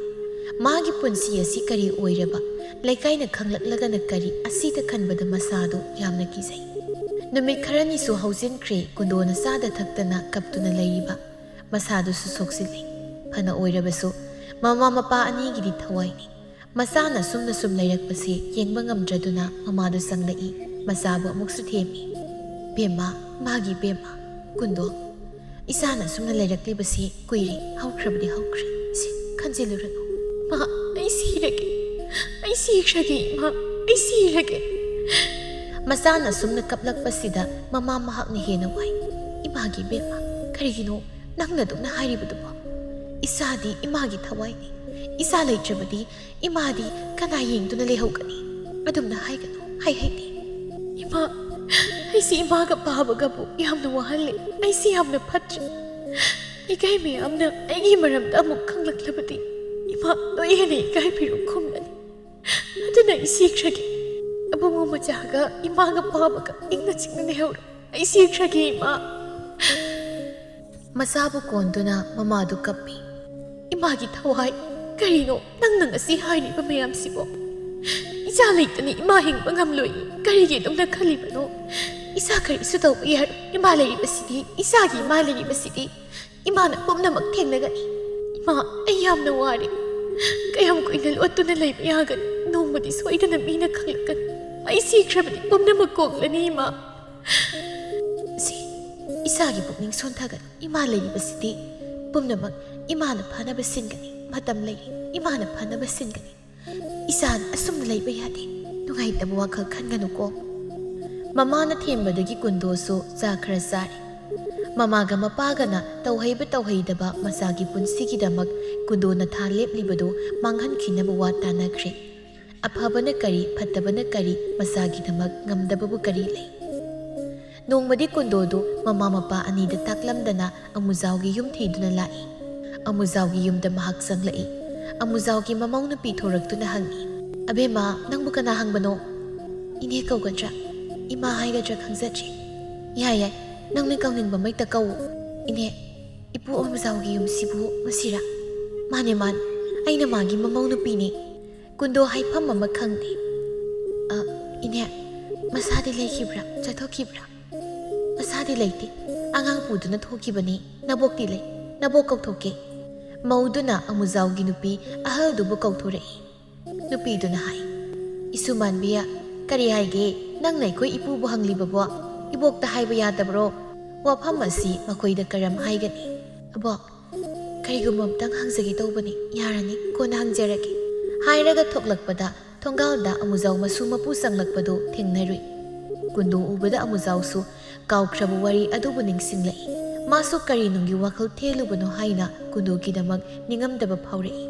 ꯃꯥꯒꯤ ꯄꯨꯟꯁꯤ ꯑꯁꯤ ꯀꯔꯤ ꯑꯣꯏꯔꯕ? ꯂꯩꯀꯥꯏꯅ ꯈꯪꯂꯛꯂꯒꯅ ꯀꯔꯤ? ꯑꯁꯤꯗ ꯈꯟꯕꯗ ꯃꯁꯥꯗꯨ ꯌꯥꯝꯅ ꯀꯤꯖꯩ꯫ ꯅꯨꯃꯤꯠ ꯈꯔꯅꯤꯁꯨ ꯍꯧꯖꯤꯟꯈ꯭ꯔꯦ ꯀꯨꯟꯗꯣꯅ ꯆꯥꯗ ꯊꯛꯇꯅ ꯀꯞꯇꯨꯅ ꯂꯩꯔꯤꯕ꯫ ꯃꯁꯥꯗꯨꯁꯨ ꯁꯣꯛꯆꯤꯜꯂꯤ꯫ ꯐꯅ ꯑꯣꯏꯔꯕꯁꯨ ꯃꯃꯥ ꯃꯄꯥ ꯑꯅꯤꯒꯤꯗꯤ ꯊꯋꯥꯏꯅꯤ꯫ ꯃꯆꯥꯅ ꯁꯨꯝꯅ ꯁꯨꯝ ꯂꯩꯔꯛꯄꯁꯤ ꯌꯦꯡꯕ ꯉꯝꯗ꯭ꯔꯗꯨꯅ ꯃꯃꯥꯗꯨ ꯆꯪꯂꯛꯏ꯫ ꯃꯆꯥꯕꯨ ꯑꯃꯨꯛꯁꯨ ꯊꯦꯝꯃꯤ꯫ "ꯕꯦꯝꯃ, ꯃꯥꯒꯤ ꯕꯦꯝꯃ, ꯀꯨꯟꯗꯣ, ꯏꯆꯥꯅ ꯁꯨꯝꯅ ꯂꯩꯔꯛꯂꯤꯕꯁꯤ ꯀꯨꯏꯔꯦ, ꯍꯧꯈ꯭ꯔꯕꯗꯤ ꯍꯧꯈ꯭ꯔꯦ꯫ ꯁꯤ ꯈꯟꯖꯤꯜꯂꯨꯔꯅꯨ꯫ ꯃꯥ, ꯑꯩ ꯁꯤꯔꯒꯦ, ꯑꯩ ꯁꯤꯈ꯭ꯔꯒꯦ, ꯏꯃꯥ, ꯑꯩ ꯁꯤꯔꯒꯦ꯫" ꯃꯆꯥꯅ ꯁꯨꯝꯅ ꯀꯞꯂꯛꯄꯁꯤꯗ ꯃꯃꯥ ꯃꯍꯥꯛꯅ ꯍꯦꯟꯅ ꯋꯥꯏ꯫ "ꯏꯃꯥꯒꯤ ꯕꯦꯝꯃ, ꯀꯔꯤꯒꯤꯅꯣ ꯅꯪꯅ ꯑꯗꯨꯝꯅ ꯍꯥꯏꯔꯤꯕꯗꯨꯕꯣ? ꯏꯆꯥꯗꯤ ꯏꯃꯥꯒꯤ ꯊꯋꯥꯏꯅꯤ꯫ ꯏꯆꯥ ꯂꯩꯇ꯭ꯔꯕꯗꯤ ꯏꯃꯥꯗꯤ ꯀꯅꯥ ꯌꯦꯡꯗꯨꯅ ꯂꯩꯍꯧꯒꯅꯤ? ꯑꯗꯨꯝꯅ ꯍꯥꯏꯒꯅꯨ, ꯍꯥꯏ ꯍꯥꯏꯗꯦ꯫" "ꯏꯃꯥ, ꯑꯩꯁꯤ ꯏꯃꯥꯒ ꯄꯥꯕꯒꯕꯨ ꯌꯥꯝꯅ ꯋꯥꯍꯜꯂꯦ꯫ ꯑꯩꯁꯤ ꯌꯥꯝꯅ ꯐꯠꯇ꯭ꯔꯦ꯫ ꯂꯩꯀꯥꯏ ꯃꯌꯥꯝꯅ ꯑꯩꯒꯤ ꯃꯔꯝꯗ ꯑꯃꯨꯛ ꯈꯪꯂꯛꯂꯕꯗꯤ ꯏꯃꯥ ꯂꯣꯏ ꯍꯦꯟꯅ ꯏꯀꯥꯏ ꯐꯤꯔꯨꯛ ꯈꯨꯝꯂꯅꯤ꯫ ꯑꯗꯨꯅ ꯑꯩ ꯁꯤꯈ꯭ꯔꯒꯦ꯫ ꯑꯕꯨꯡꯉꯣ ꯃꯆꯥꯒ ꯏꯃꯥꯒ ꯄꯥꯕꯒ ꯏꯪꯅ ꯆꯤꯛꯅ ꯂꯩꯍꯧꯔꯣ꯫ ꯑꯩ ꯁꯤꯈ꯭ꯔꯒꯦ, ꯏꯃꯥ꯫" ꯃꯆꯥꯕꯨ ꯀꯣꯟꯗꯨꯅ ꯃꯃꯥꯗꯨ ꯀꯞꯄꯤ꯫ "ꯏꯃꯥꯒꯤ ꯊꯋꯥꯏ, ꯀꯔꯤꯅꯣ ꯅꯪꯅ ꯉꯁꯤ ꯍꯥꯏꯔꯤꯕ ꯃꯌꯥꯝꯁꯤꯕꯣ? ꯏꯆꯥ ꯂꯩꯇꯅ ꯏꯃꯥ ꯍꯤꯡꯕ ꯉꯝꯂꯣꯏ꯫ ꯀꯔꯤꯒꯤ ꯑꯗꯨꯝꯅ ꯈꯜꯂꯤꯕꯅꯣ? ꯏꯆꯥ ꯀꯔꯤꯁꯨ ꯇꯧꯕ ꯌꯥꯔꯣꯏ꯫ ꯏꯃꯥ ꯂꯩꯔꯤꯕꯁꯤꯗꯤ, ꯏꯆꯥꯒꯤ ꯏꯃꯥ ꯂꯩꯔꯤꯕꯁꯤꯗꯤ ꯏꯃꯥꯅ ꯄꯨꯝꯅꯃꯛ ꯊꯦꯡꯅꯒꯅꯤ꯫ ꯏꯃꯥ, ꯑꯩ ꯌꯥꯝꯅ ꯋꯥꯔꯦ꯫ ꯀꯌꯥꯝ ꯀꯨꯏꯅ ꯂꯣꯠꯇꯨꯅ ꯂꯩꯕ ꯌꯥꯒꯅꯤ? ꯅꯣꯡꯃꯗꯤ ꯁꯣꯏꯗꯅ ꯃꯤꯅ ꯈꯪꯂꯛꯀꯅꯤ꯫ ꯑꯩ ꯁꯤꯈ꯭ꯔꯕꯗꯤ ꯄꯨꯝꯅꯃꯛ ꯀꯣꯛꯂꯅꯤ, ꯏꯃꯥ꯫" ꯁꯤ ꯏꯆꯥꯒꯤ ꯄꯨꯛꯅꯤꯡ ꯁꯣꯟꯊꯒꯅꯨ꯫ ꯏꯃꯥ ꯂꯩꯔꯤꯕꯁꯤꯗꯤ ꯄꯨꯝꯅꯃꯛ ꯏꯃꯥꯅ ꯐꯅꯕ ꯁꯤꯟꯒꯅꯤ꯫ ꯃꯇꯝ ꯂꯩꯔꯤ, ꯏꯃꯥꯅ ꯐꯅꯕ ꯁꯤꯟꯒꯅꯤ꯫ ꯏꯆꯥꯅ ꯑꯁꯨꯝꯅ ꯂꯩꯕ ꯌꯥꯗꯦ꯫ ꯅꯨꯡꯉꯥꯏꯇꯕ ꯋꯥꯈꯜ ꯈꯟꯒꯅꯨꯀꯣ꯫ ꯃꯃꯥꯅ ꯊꯦꯝꯕꯗꯒꯤ ꯀꯨꯟꯗꯣꯁꯨ ꯆꯥ ꯈꯔ ꯆꯥꯔꯦ꯫ ꯃꯃꯥꯒ ꯃꯄꯥꯒꯅ ꯇꯧꯍꯩꯕ ꯇꯧꯍꯩꯗꯕ ꯃꯆꯥꯒꯤ ꯄꯨꯟꯁꯤꯒꯤꯗꯃꯛ ꯀꯨꯟꯗꯣꯅ ꯊꯥ ꯂꯦꯞꯂꯤꯕꯗꯨ ꯃꯥꯡꯍꯟꯈꯤꯅꯕ ꯋꯥ ꯇꯥꯅꯈ꯭ꯔꯦ꯫ ꯑꯐꯕꯅ ꯀꯔꯤ, ꯐꯠꯇꯕꯅ ꯀꯔꯤ, ꯃꯆꯥꯒꯤꯗꯃꯛ ꯉꯝꯗꯕꯕꯨ ꯀꯔꯤ ꯂꯩ? ꯅꯣꯡꯃꯗꯤ ꯀꯨꯟꯗꯣꯗꯨ ꯃꯃꯥ ꯃꯄꯥ ꯑꯅꯤꯗ ꯇꯥꯛꯂꯝꯗꯅ ꯑꯃꯨꯖꯥꯎꯒꯤ ꯌꯨꯝ ꯊꯤꯗꯨꯅ ꯂꯥꯛꯏ꯫ ꯑꯃꯨꯖꯥꯎꯒꯤ ꯌꯨꯝꯗ ꯃꯍꯥꯛ ꯆꯪꯂꯛꯏ꯫ ꯑꯃꯨꯖꯥꯎꯒꯤ ꯃꯃꯧ ꯅꯨꯄꯤ ꯊꯣꯔꯛꯇꯨꯅ ꯍꯪꯏ, "ꯑꯕꯦꯝꯃ, ꯅꯪꯕꯨ ꯀꯅꯥ ꯍꯪꯕꯅꯣ? ꯏꯅꯦ ꯀꯧꯒꯗ꯭ꯔꯥ, ꯏꯃꯥ ꯍꯥꯏꯒꯗ꯭ꯔꯥ ꯈꯪꯖꯗ꯭ꯔꯦ꯫ ꯌꯥꯏ ꯌꯥꯏ, ꯅꯪꯅ ꯀꯧꯅꯤꯡꯕ ꯃꯩꯛꯇ ꯀꯧꯎ꯫ ꯏꯅꯦ, ꯏꯄꯨ ꯑꯃꯨꯖꯥꯎꯒꯤ ꯌꯨꯝꯁꯤꯕꯨ ꯃꯁꯤꯔꯥ? ꯃꯥꯅꯦ ꯃꯥꯅꯦ, ꯑꯩꯅ ꯃꯥꯒꯤ ꯃꯃꯧ ꯅꯨꯄꯤꯅꯦ꯫" ꯀꯨꯟꯗꯣ ꯍꯥꯏꯐꯝ ꯑꯃ ꯈꯪꯗꯦ꯫ "ꯑ, ꯏꯅꯦ, ꯃꯁꯥꯗꯤ ꯂꯩꯈꯤꯕ꯭ꯔꯥ, ꯆꯠꯊꯣꯛꯈꯤꯕ꯭ꯔꯥ?" "ꯃꯁꯥꯗꯤ ꯂꯩꯇꯦ, ꯑꯉꯥꯡ ꯄꯨꯗꯨꯅ ꯊꯣꯛꯈꯤꯕꯅꯤ꯫ ꯅꯕꯣꯛꯇꯤ ꯂꯩ, ꯅꯕꯣꯛ ꯀꯧꯊꯣꯛꯀꯦ꯫" ꯃꯧꯗꯨꯅ ꯑꯃꯨꯖꯥꯎꯒꯤ ꯅꯨꯄꯤ ꯑꯍꯜꯗꯨꯕꯨ ꯀꯧꯊꯣꯔꯛꯏ꯫ ꯅꯨꯄꯤꯗꯨꯅ ꯍꯥꯏ, "ꯏꯁꯨ ꯃꯥꯟꯕꯤ, ꯀꯔꯤ ꯍꯥꯏꯒꯦ? ꯅꯪꯅ ꯑꯩꯈꯣꯏ ꯏꯄꯨꯕꯨ ꯍꯪꯂꯤꯕꯕꯣ? ꯏꯕꯣꯛꯇ ꯍꯥꯏꯕ ꯌꯥꯗꯕ꯭ꯔꯣ? ꯋꯥꯐꯝ ꯑꯁꯤ ꯃꯈꯣꯏꯗ ꯀꯔꯝ ꯍꯥꯏꯒꯅꯤ?" "ꯑꯕꯣꯛ, ꯀꯔꯤꯒꯨꯝꯕ ꯑꯝꯇꯪ ꯍꯪꯖꯒꯦ ꯇꯧꯕꯅꯤ, ꯌꯥꯔꯅꯤ, ꯀꯣꯟꯅ ꯍꯪꯖꯔꯒꯦ꯫" ꯍꯥꯏꯔꯒ ꯊꯣꯛꯂꯛꯄꯗ ꯊꯣꯡꯒꯥꯜꯗ ꯑꯃꯨꯖꯥꯎ ꯃꯁꯨ ꯃꯄꯨ ꯆꯪꯂꯛꯄꯗꯨ ꯊꯦꯡꯅꯔꯨꯏ꯫ ꯀꯨꯟꯗꯣ ꯎꯕꯗ ꯑꯃꯨꯖꯥꯎꯁꯨ ꯀꯥꯎꯈ꯭ꯔꯕ ꯋꯥꯔꯤ ꯑꯗꯨꯕꯨ ꯅꯤꯡꯁꯤꯡꯂꯛꯏ꯫ ꯃꯥꯁꯨ ꯀꯔꯤꯅꯨꯡꯒꯤ ꯋꯥꯈꯜ ꯊꯦꯜꯂꯨꯕꯅꯣ ꯍꯥꯏꯅ ꯀꯨꯟꯗꯣꯒꯤꯗꯃꯛ ꯅꯤꯡꯉꯝꯗꯕ ꯐꯥꯎꯔꯛꯏ꯫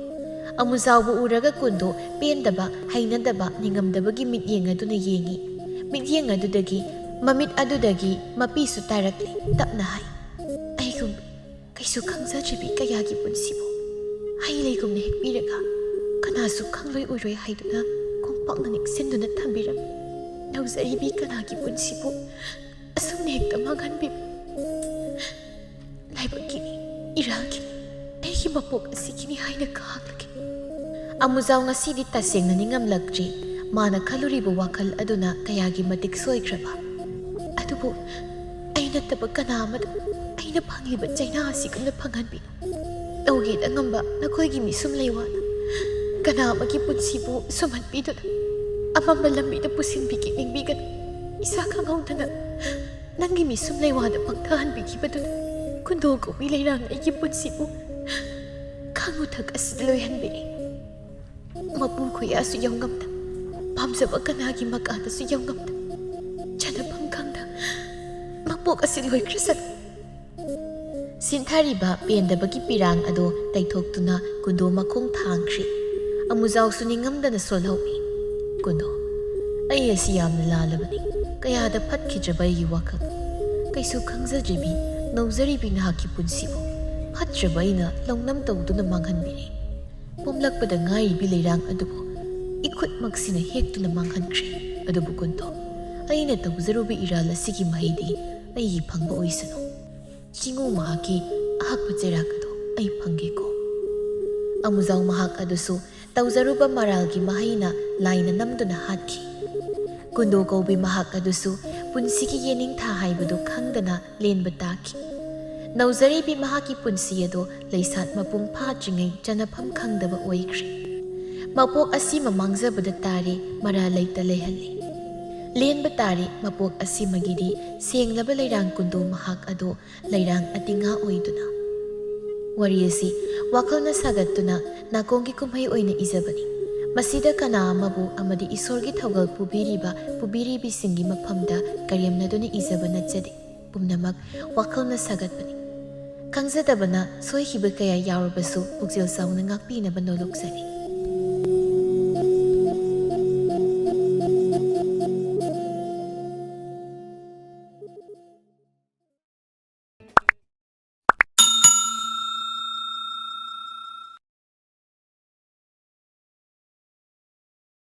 ꯑꯃꯨꯖꯥꯎꯕꯨ ꯎꯔꯒ ꯀꯨꯟꯗꯣ ꯄꯦꯟꯗꯕ, ꯍꯩꯅꯗꯕ, ꯅꯤꯡꯉꯝꯗꯕꯒꯤ ꯃꯤꯠꯌꯦꯡ ꯑꯗꯨꯅ ꯌꯦꯡꯏ꯫ ꯃꯤꯠꯌꯦꯡ ꯑꯗꯨꯗꯒꯤ, ꯃꯃꯤꯠ ꯑꯗꯨꯗꯒꯤ ꯃꯄꯤꯁꯨ ꯇꯥꯔꯛꯂꯦ꯫ ꯇꯞꯅ ꯍꯥꯏ, "ꯑꯩꯒꯨꯝꯕꯤ, ꯀꯩꯁꯨ ꯈꯪꯖꯗ꯭ꯔꯤꯕꯤ ꯀꯌꯥꯒꯤ ꯄꯨꯟꯁꯤꯕꯨ ꯍꯩ ꯂꯩꯒꯨꯝꯅ ꯍꯦꯛꯄꯤꯔꯒ ꯀꯅꯥꯁꯨ ꯈꯪꯂꯣꯏ ꯎꯔꯣꯏ ꯍꯥꯏꯗꯨꯅ ꯈꯣꯡꯄꯥꯛꯅ ꯅꯤꯡꯁꯤꯟꯗꯨꯅ ꯊꯝꯕꯤꯔꯝꯃꯤ꯫ ꯂꯧꯖꯔꯤꯕꯤ ꯀꯅꯥꯒꯤ ꯄꯨꯟꯁꯤꯕꯨ ꯑꯁꯨꯝꯅ ꯍꯦꯛꯇ ꯃꯥꯡꯍꯟꯕꯤꯕ? ꯂꯥꯏꯕꯛꯀꯤꯅꯤ, ꯏꯔꯥꯜꯒꯤꯅꯤ, ꯑꯩꯒꯤ ꯃꯄꯣꯛ ꯑꯁꯤꯒꯤꯅꯤ ꯍꯥꯏꯅ ꯈꯥꯡꯂꯒꯦ꯫" ꯑꯃꯨꯖꯥꯎ ꯉꯁꯤꯗꯤ ꯇꯁꯦꯡꯅ ꯅꯤꯡꯉꯝꯂꯛꯇ꯭ꯔꯤ꯫ ꯃꯥꯅ ꯈꯜꯂꯨꯔꯤꯕ ꯋꯥꯈꯜ ꯑꯗꯨꯅ ꯀꯌꯥꯒꯤ ꯃꯇꯤꯛ ꯁꯣꯏꯈ꯭ꯔꯕ꯫ "ꯑꯗꯨꯕꯨ ꯑꯩ ꯅꯠꯇꯕ ꯀꯅꯥ ꯑꯃꯗ ꯑꯩꯅ ꯐꯪꯂꯤꯕ ꯆꯩꯅꯥ ꯑꯁꯤꯒꯨꯝꯅ ꯐꯪꯍꯟꯕꯤꯅꯨ꯫ ꯇꯧꯒꯦꯗ ꯉꯝꯕ ꯅꯈꯣꯏꯒꯤ ꯃꯤꯁꯨꯝ ꯂꯩꯋꯥꯅ ꯀꯅꯥ ꯑꯃꯒꯤ ꯄꯨꯟꯁꯤꯕꯨ ꯁꯨꯝꯍꯠꯄꯤꯗꯨꯅ ꯑꯃꯝꯕ ꯂꯝꯕꯤꯗ ꯄꯨꯁꯤꯟꯕꯤꯒꯦ ꯅꯤꯡꯕꯤꯒꯅꯨ꯫ ꯏꯁꯥ ꯈꯪꯍꯧꯗꯅ ꯅꯪꯒꯤ ꯃꯤꯁꯨꯝ ꯂꯩꯋꯥꯗ ꯄꯪꯊꯍꯟꯕꯤꯈꯤꯕꯗꯨꯅ ꯀꯨꯟꯗꯣ ꯀꯧꯕꯤ ꯂꯩꯔꯥꯡꯅ ꯑꯩꯒꯤ ꯄꯨꯟꯁꯤꯕꯨ ꯈꯪꯉꯨꯊꯛ ꯑꯁꯤꯗ ꯂꯣꯏꯍꯟꯕꯤꯔꯦ꯫ ꯃꯄꯨ ꯈꯨꯌꯥꯁꯨ ꯌꯧꯉꯝꯗ ꯄꯥꯝꯖꯕ ꯀꯅꯥꯒꯤ ꯃꯀꯥꯗꯁꯨ ꯌꯧꯉꯝꯗ, ꯆꯠꯅꯐꯝ ꯈꯪꯗ ꯃꯄꯣꯛ ꯑꯁꯤ ꯂꯣꯏꯈ꯭ꯔꯁꯅꯨ꯫ ꯁꯤꯟꯊꯔꯤꯕ ꯄꯦꯟꯗꯕꯒꯤ ꯄꯤꯔꯥꯡ ꯑꯗꯨ ꯇꯩꯊꯣꯛꯇꯨꯅ ꯀꯨꯟꯗꯣ ꯃꯈꯣꯡ ꯊꯥꯡꯈ꯭ꯔꯤ꯫ ꯑꯃꯨꯖꯥꯎꯁꯨ ꯅꯤꯡꯉꯝꯗꯅ ꯁꯣꯜꯍꯧꯏ꯫ "ꯀꯨꯟꯗꯣ, ꯑꯩ ꯑꯁꯤ ꯌꯥꯝꯅ ꯂꯥꯜꯂꯕꯅꯤ꯫ ꯀꯌꯥꯗ ꯐꯠꯈꯤꯗ꯭ꯔꯕ ꯑꯩꯒꯤ ꯋꯥꯈꯜ꯫ ꯀꯩꯁꯨ ꯈꯪꯖꯗ꯭ꯔꯤꯕꯤ, ꯅꯧꯖꯔꯤꯕꯤ ꯅꯍꯥꯛꯀꯤ ꯄꯨꯟꯁꯤꯕꯨ ꯐꯠꯇ꯭ꯔꯕ ꯑꯩꯅ ꯂꯧꯅꯝ ꯇꯧꯗꯨꯅ ꯃꯥꯡꯍꯟꯕꯤꯔꯦ꯫ ꯄꯣꯝꯂꯛꯄꯗ ꯉꯥꯏꯔꯤꯕꯤ ꯂꯩꯔꯥꯡ ꯑꯗꯨꯕꯨ ꯏꯈꯨꯠꯃꯛꯁꯤꯅ ꯍꯦꯛꯇꯨꯅ ꯃꯥꯡꯍꯟꯈ꯭ꯔꯦ꯫ ꯑꯗꯨꯕꯨ ꯀꯨꯟꯗꯣ, ꯑꯩꯅ ꯇꯧꯖꯔꯨꯕ ꯏꯔꯥꯜ ꯑꯁꯤꯒꯤ ꯃꯍꯩꯗꯤ ꯑꯩꯒꯤ ꯐꯪꯕ ꯑꯣꯏꯁꯅꯨ꯫ ꯆꯤꯡꯉꯨ ꯃꯍꯥꯛꯀꯤ ꯑꯍꯛꯄ ꯆꯩꯔꯥꯛ ꯑꯗꯨ ꯑꯩ ꯐꯪꯒꯦꯀꯣ꯫" ꯑꯃꯨꯖꯥꯎ ꯃꯍꯥꯛ ꯑꯗꯨꯁꯨ ꯇꯧꯖꯔꯨꯕ ꯃꯔꯥꯜꯒꯤ ꯃꯍꯩꯅ ꯂꯥꯏꯅ ꯅꯝꯗꯨꯅ ꯍꯥꯠꯈꯤ꯫ ꯀꯨꯟꯗꯣ ꯀꯧꯕꯤ ꯃꯍꯥꯛ ꯑꯗꯨꯁꯨ ꯄꯨꯟꯁꯤꯒꯤ ꯌꯦꯅꯤꯡꯊꯥ ꯍꯥꯏꯕꯗꯨ ꯈꯪꯗꯅ ꯂꯦꯟꯕ ꯇꯥꯈꯤ꯫ ꯅꯧꯖꯔꯤꯕꯤ ꯃꯍꯥꯛꯀꯤ ꯄꯨꯟꯁꯤ ꯑꯗꯨ ꯂꯩꯁꯥꯠ ꯃꯄꯨꯡ ꯐꯥꯗ꯭ꯔꯤꯉꯩ ꯆꯅꯐꯝ ꯈꯪꯗꯕ ꯑꯣꯏꯈ꯭ꯔꯦ꯫ ꯃꯄꯣꯛ ꯑꯁꯤꯃ ꯃꯥꯡꯖꯕꯗ ꯇꯥꯔꯦ, ꯃꯔꯥ ꯂꯩꯇ ꯂꯩꯍꯜꯂꯤ꯫ ꯂꯦꯟꯕ ꯇꯥꯔꯦ ꯃꯄꯣꯛ ꯑꯁꯤꯃꯒꯤꯗꯤ ꯁꯦꯡꯂꯕ ꯂꯩꯔꯥꯡ ꯀꯨꯟꯗꯣ ꯃꯍꯥꯛ ꯑꯗꯨ ꯂꯩꯔꯥꯡ ꯑꯇꯤꯡꯉꯥ ꯑꯣꯏꯗꯨꯅ꯫ ꯋꯥꯔꯤ ꯑꯁꯤ ꯋꯥꯈꯜꯅ ꯁꯥꯒꯠꯇꯨꯅ ꯅꯥꯀꯣꯡꯒꯤ ꯀꯨꯝꯍꯩ ꯑꯣꯏꯅ ꯏꯖꯕꯅꯤ꯫ ꯃꯁꯤꯗ ꯀꯅꯥ ꯑꯃꯕꯨ ꯑꯃꯗꯤ ꯏꯁꯣꯔꯒꯤ ꯊꯧꯒꯜ ꯄꯨꯕꯤꯔꯤꯕ ꯄꯨꯕꯤꯔꯤꯕꯤꯁꯤꯡꯒꯤ ꯃꯐꯝꯗ ꯀꯔꯦꯝꯅꯗꯨꯅ ꯏꯖꯕ ꯅꯠꯆꯗꯦ꯫ ꯄꯨꯝꯅꯃꯛ ꯋꯥꯈꯜꯅ ꯁꯥꯒꯠꯄꯅꯤ꯫ ꯈꯪꯖꯗꯕꯅ ꯁꯣꯏꯈꯤꯕ ꯀꯌꯥ ꯌꯥꯎꯔꯕꯁꯨ ꯄꯨꯛꯆꯦꯜ ꯆꯥꯎꯅ ꯉꯥꯛꯄꯤꯅꯕ ꯅꯣꯂꯨꯛꯆꯔꯤ꯫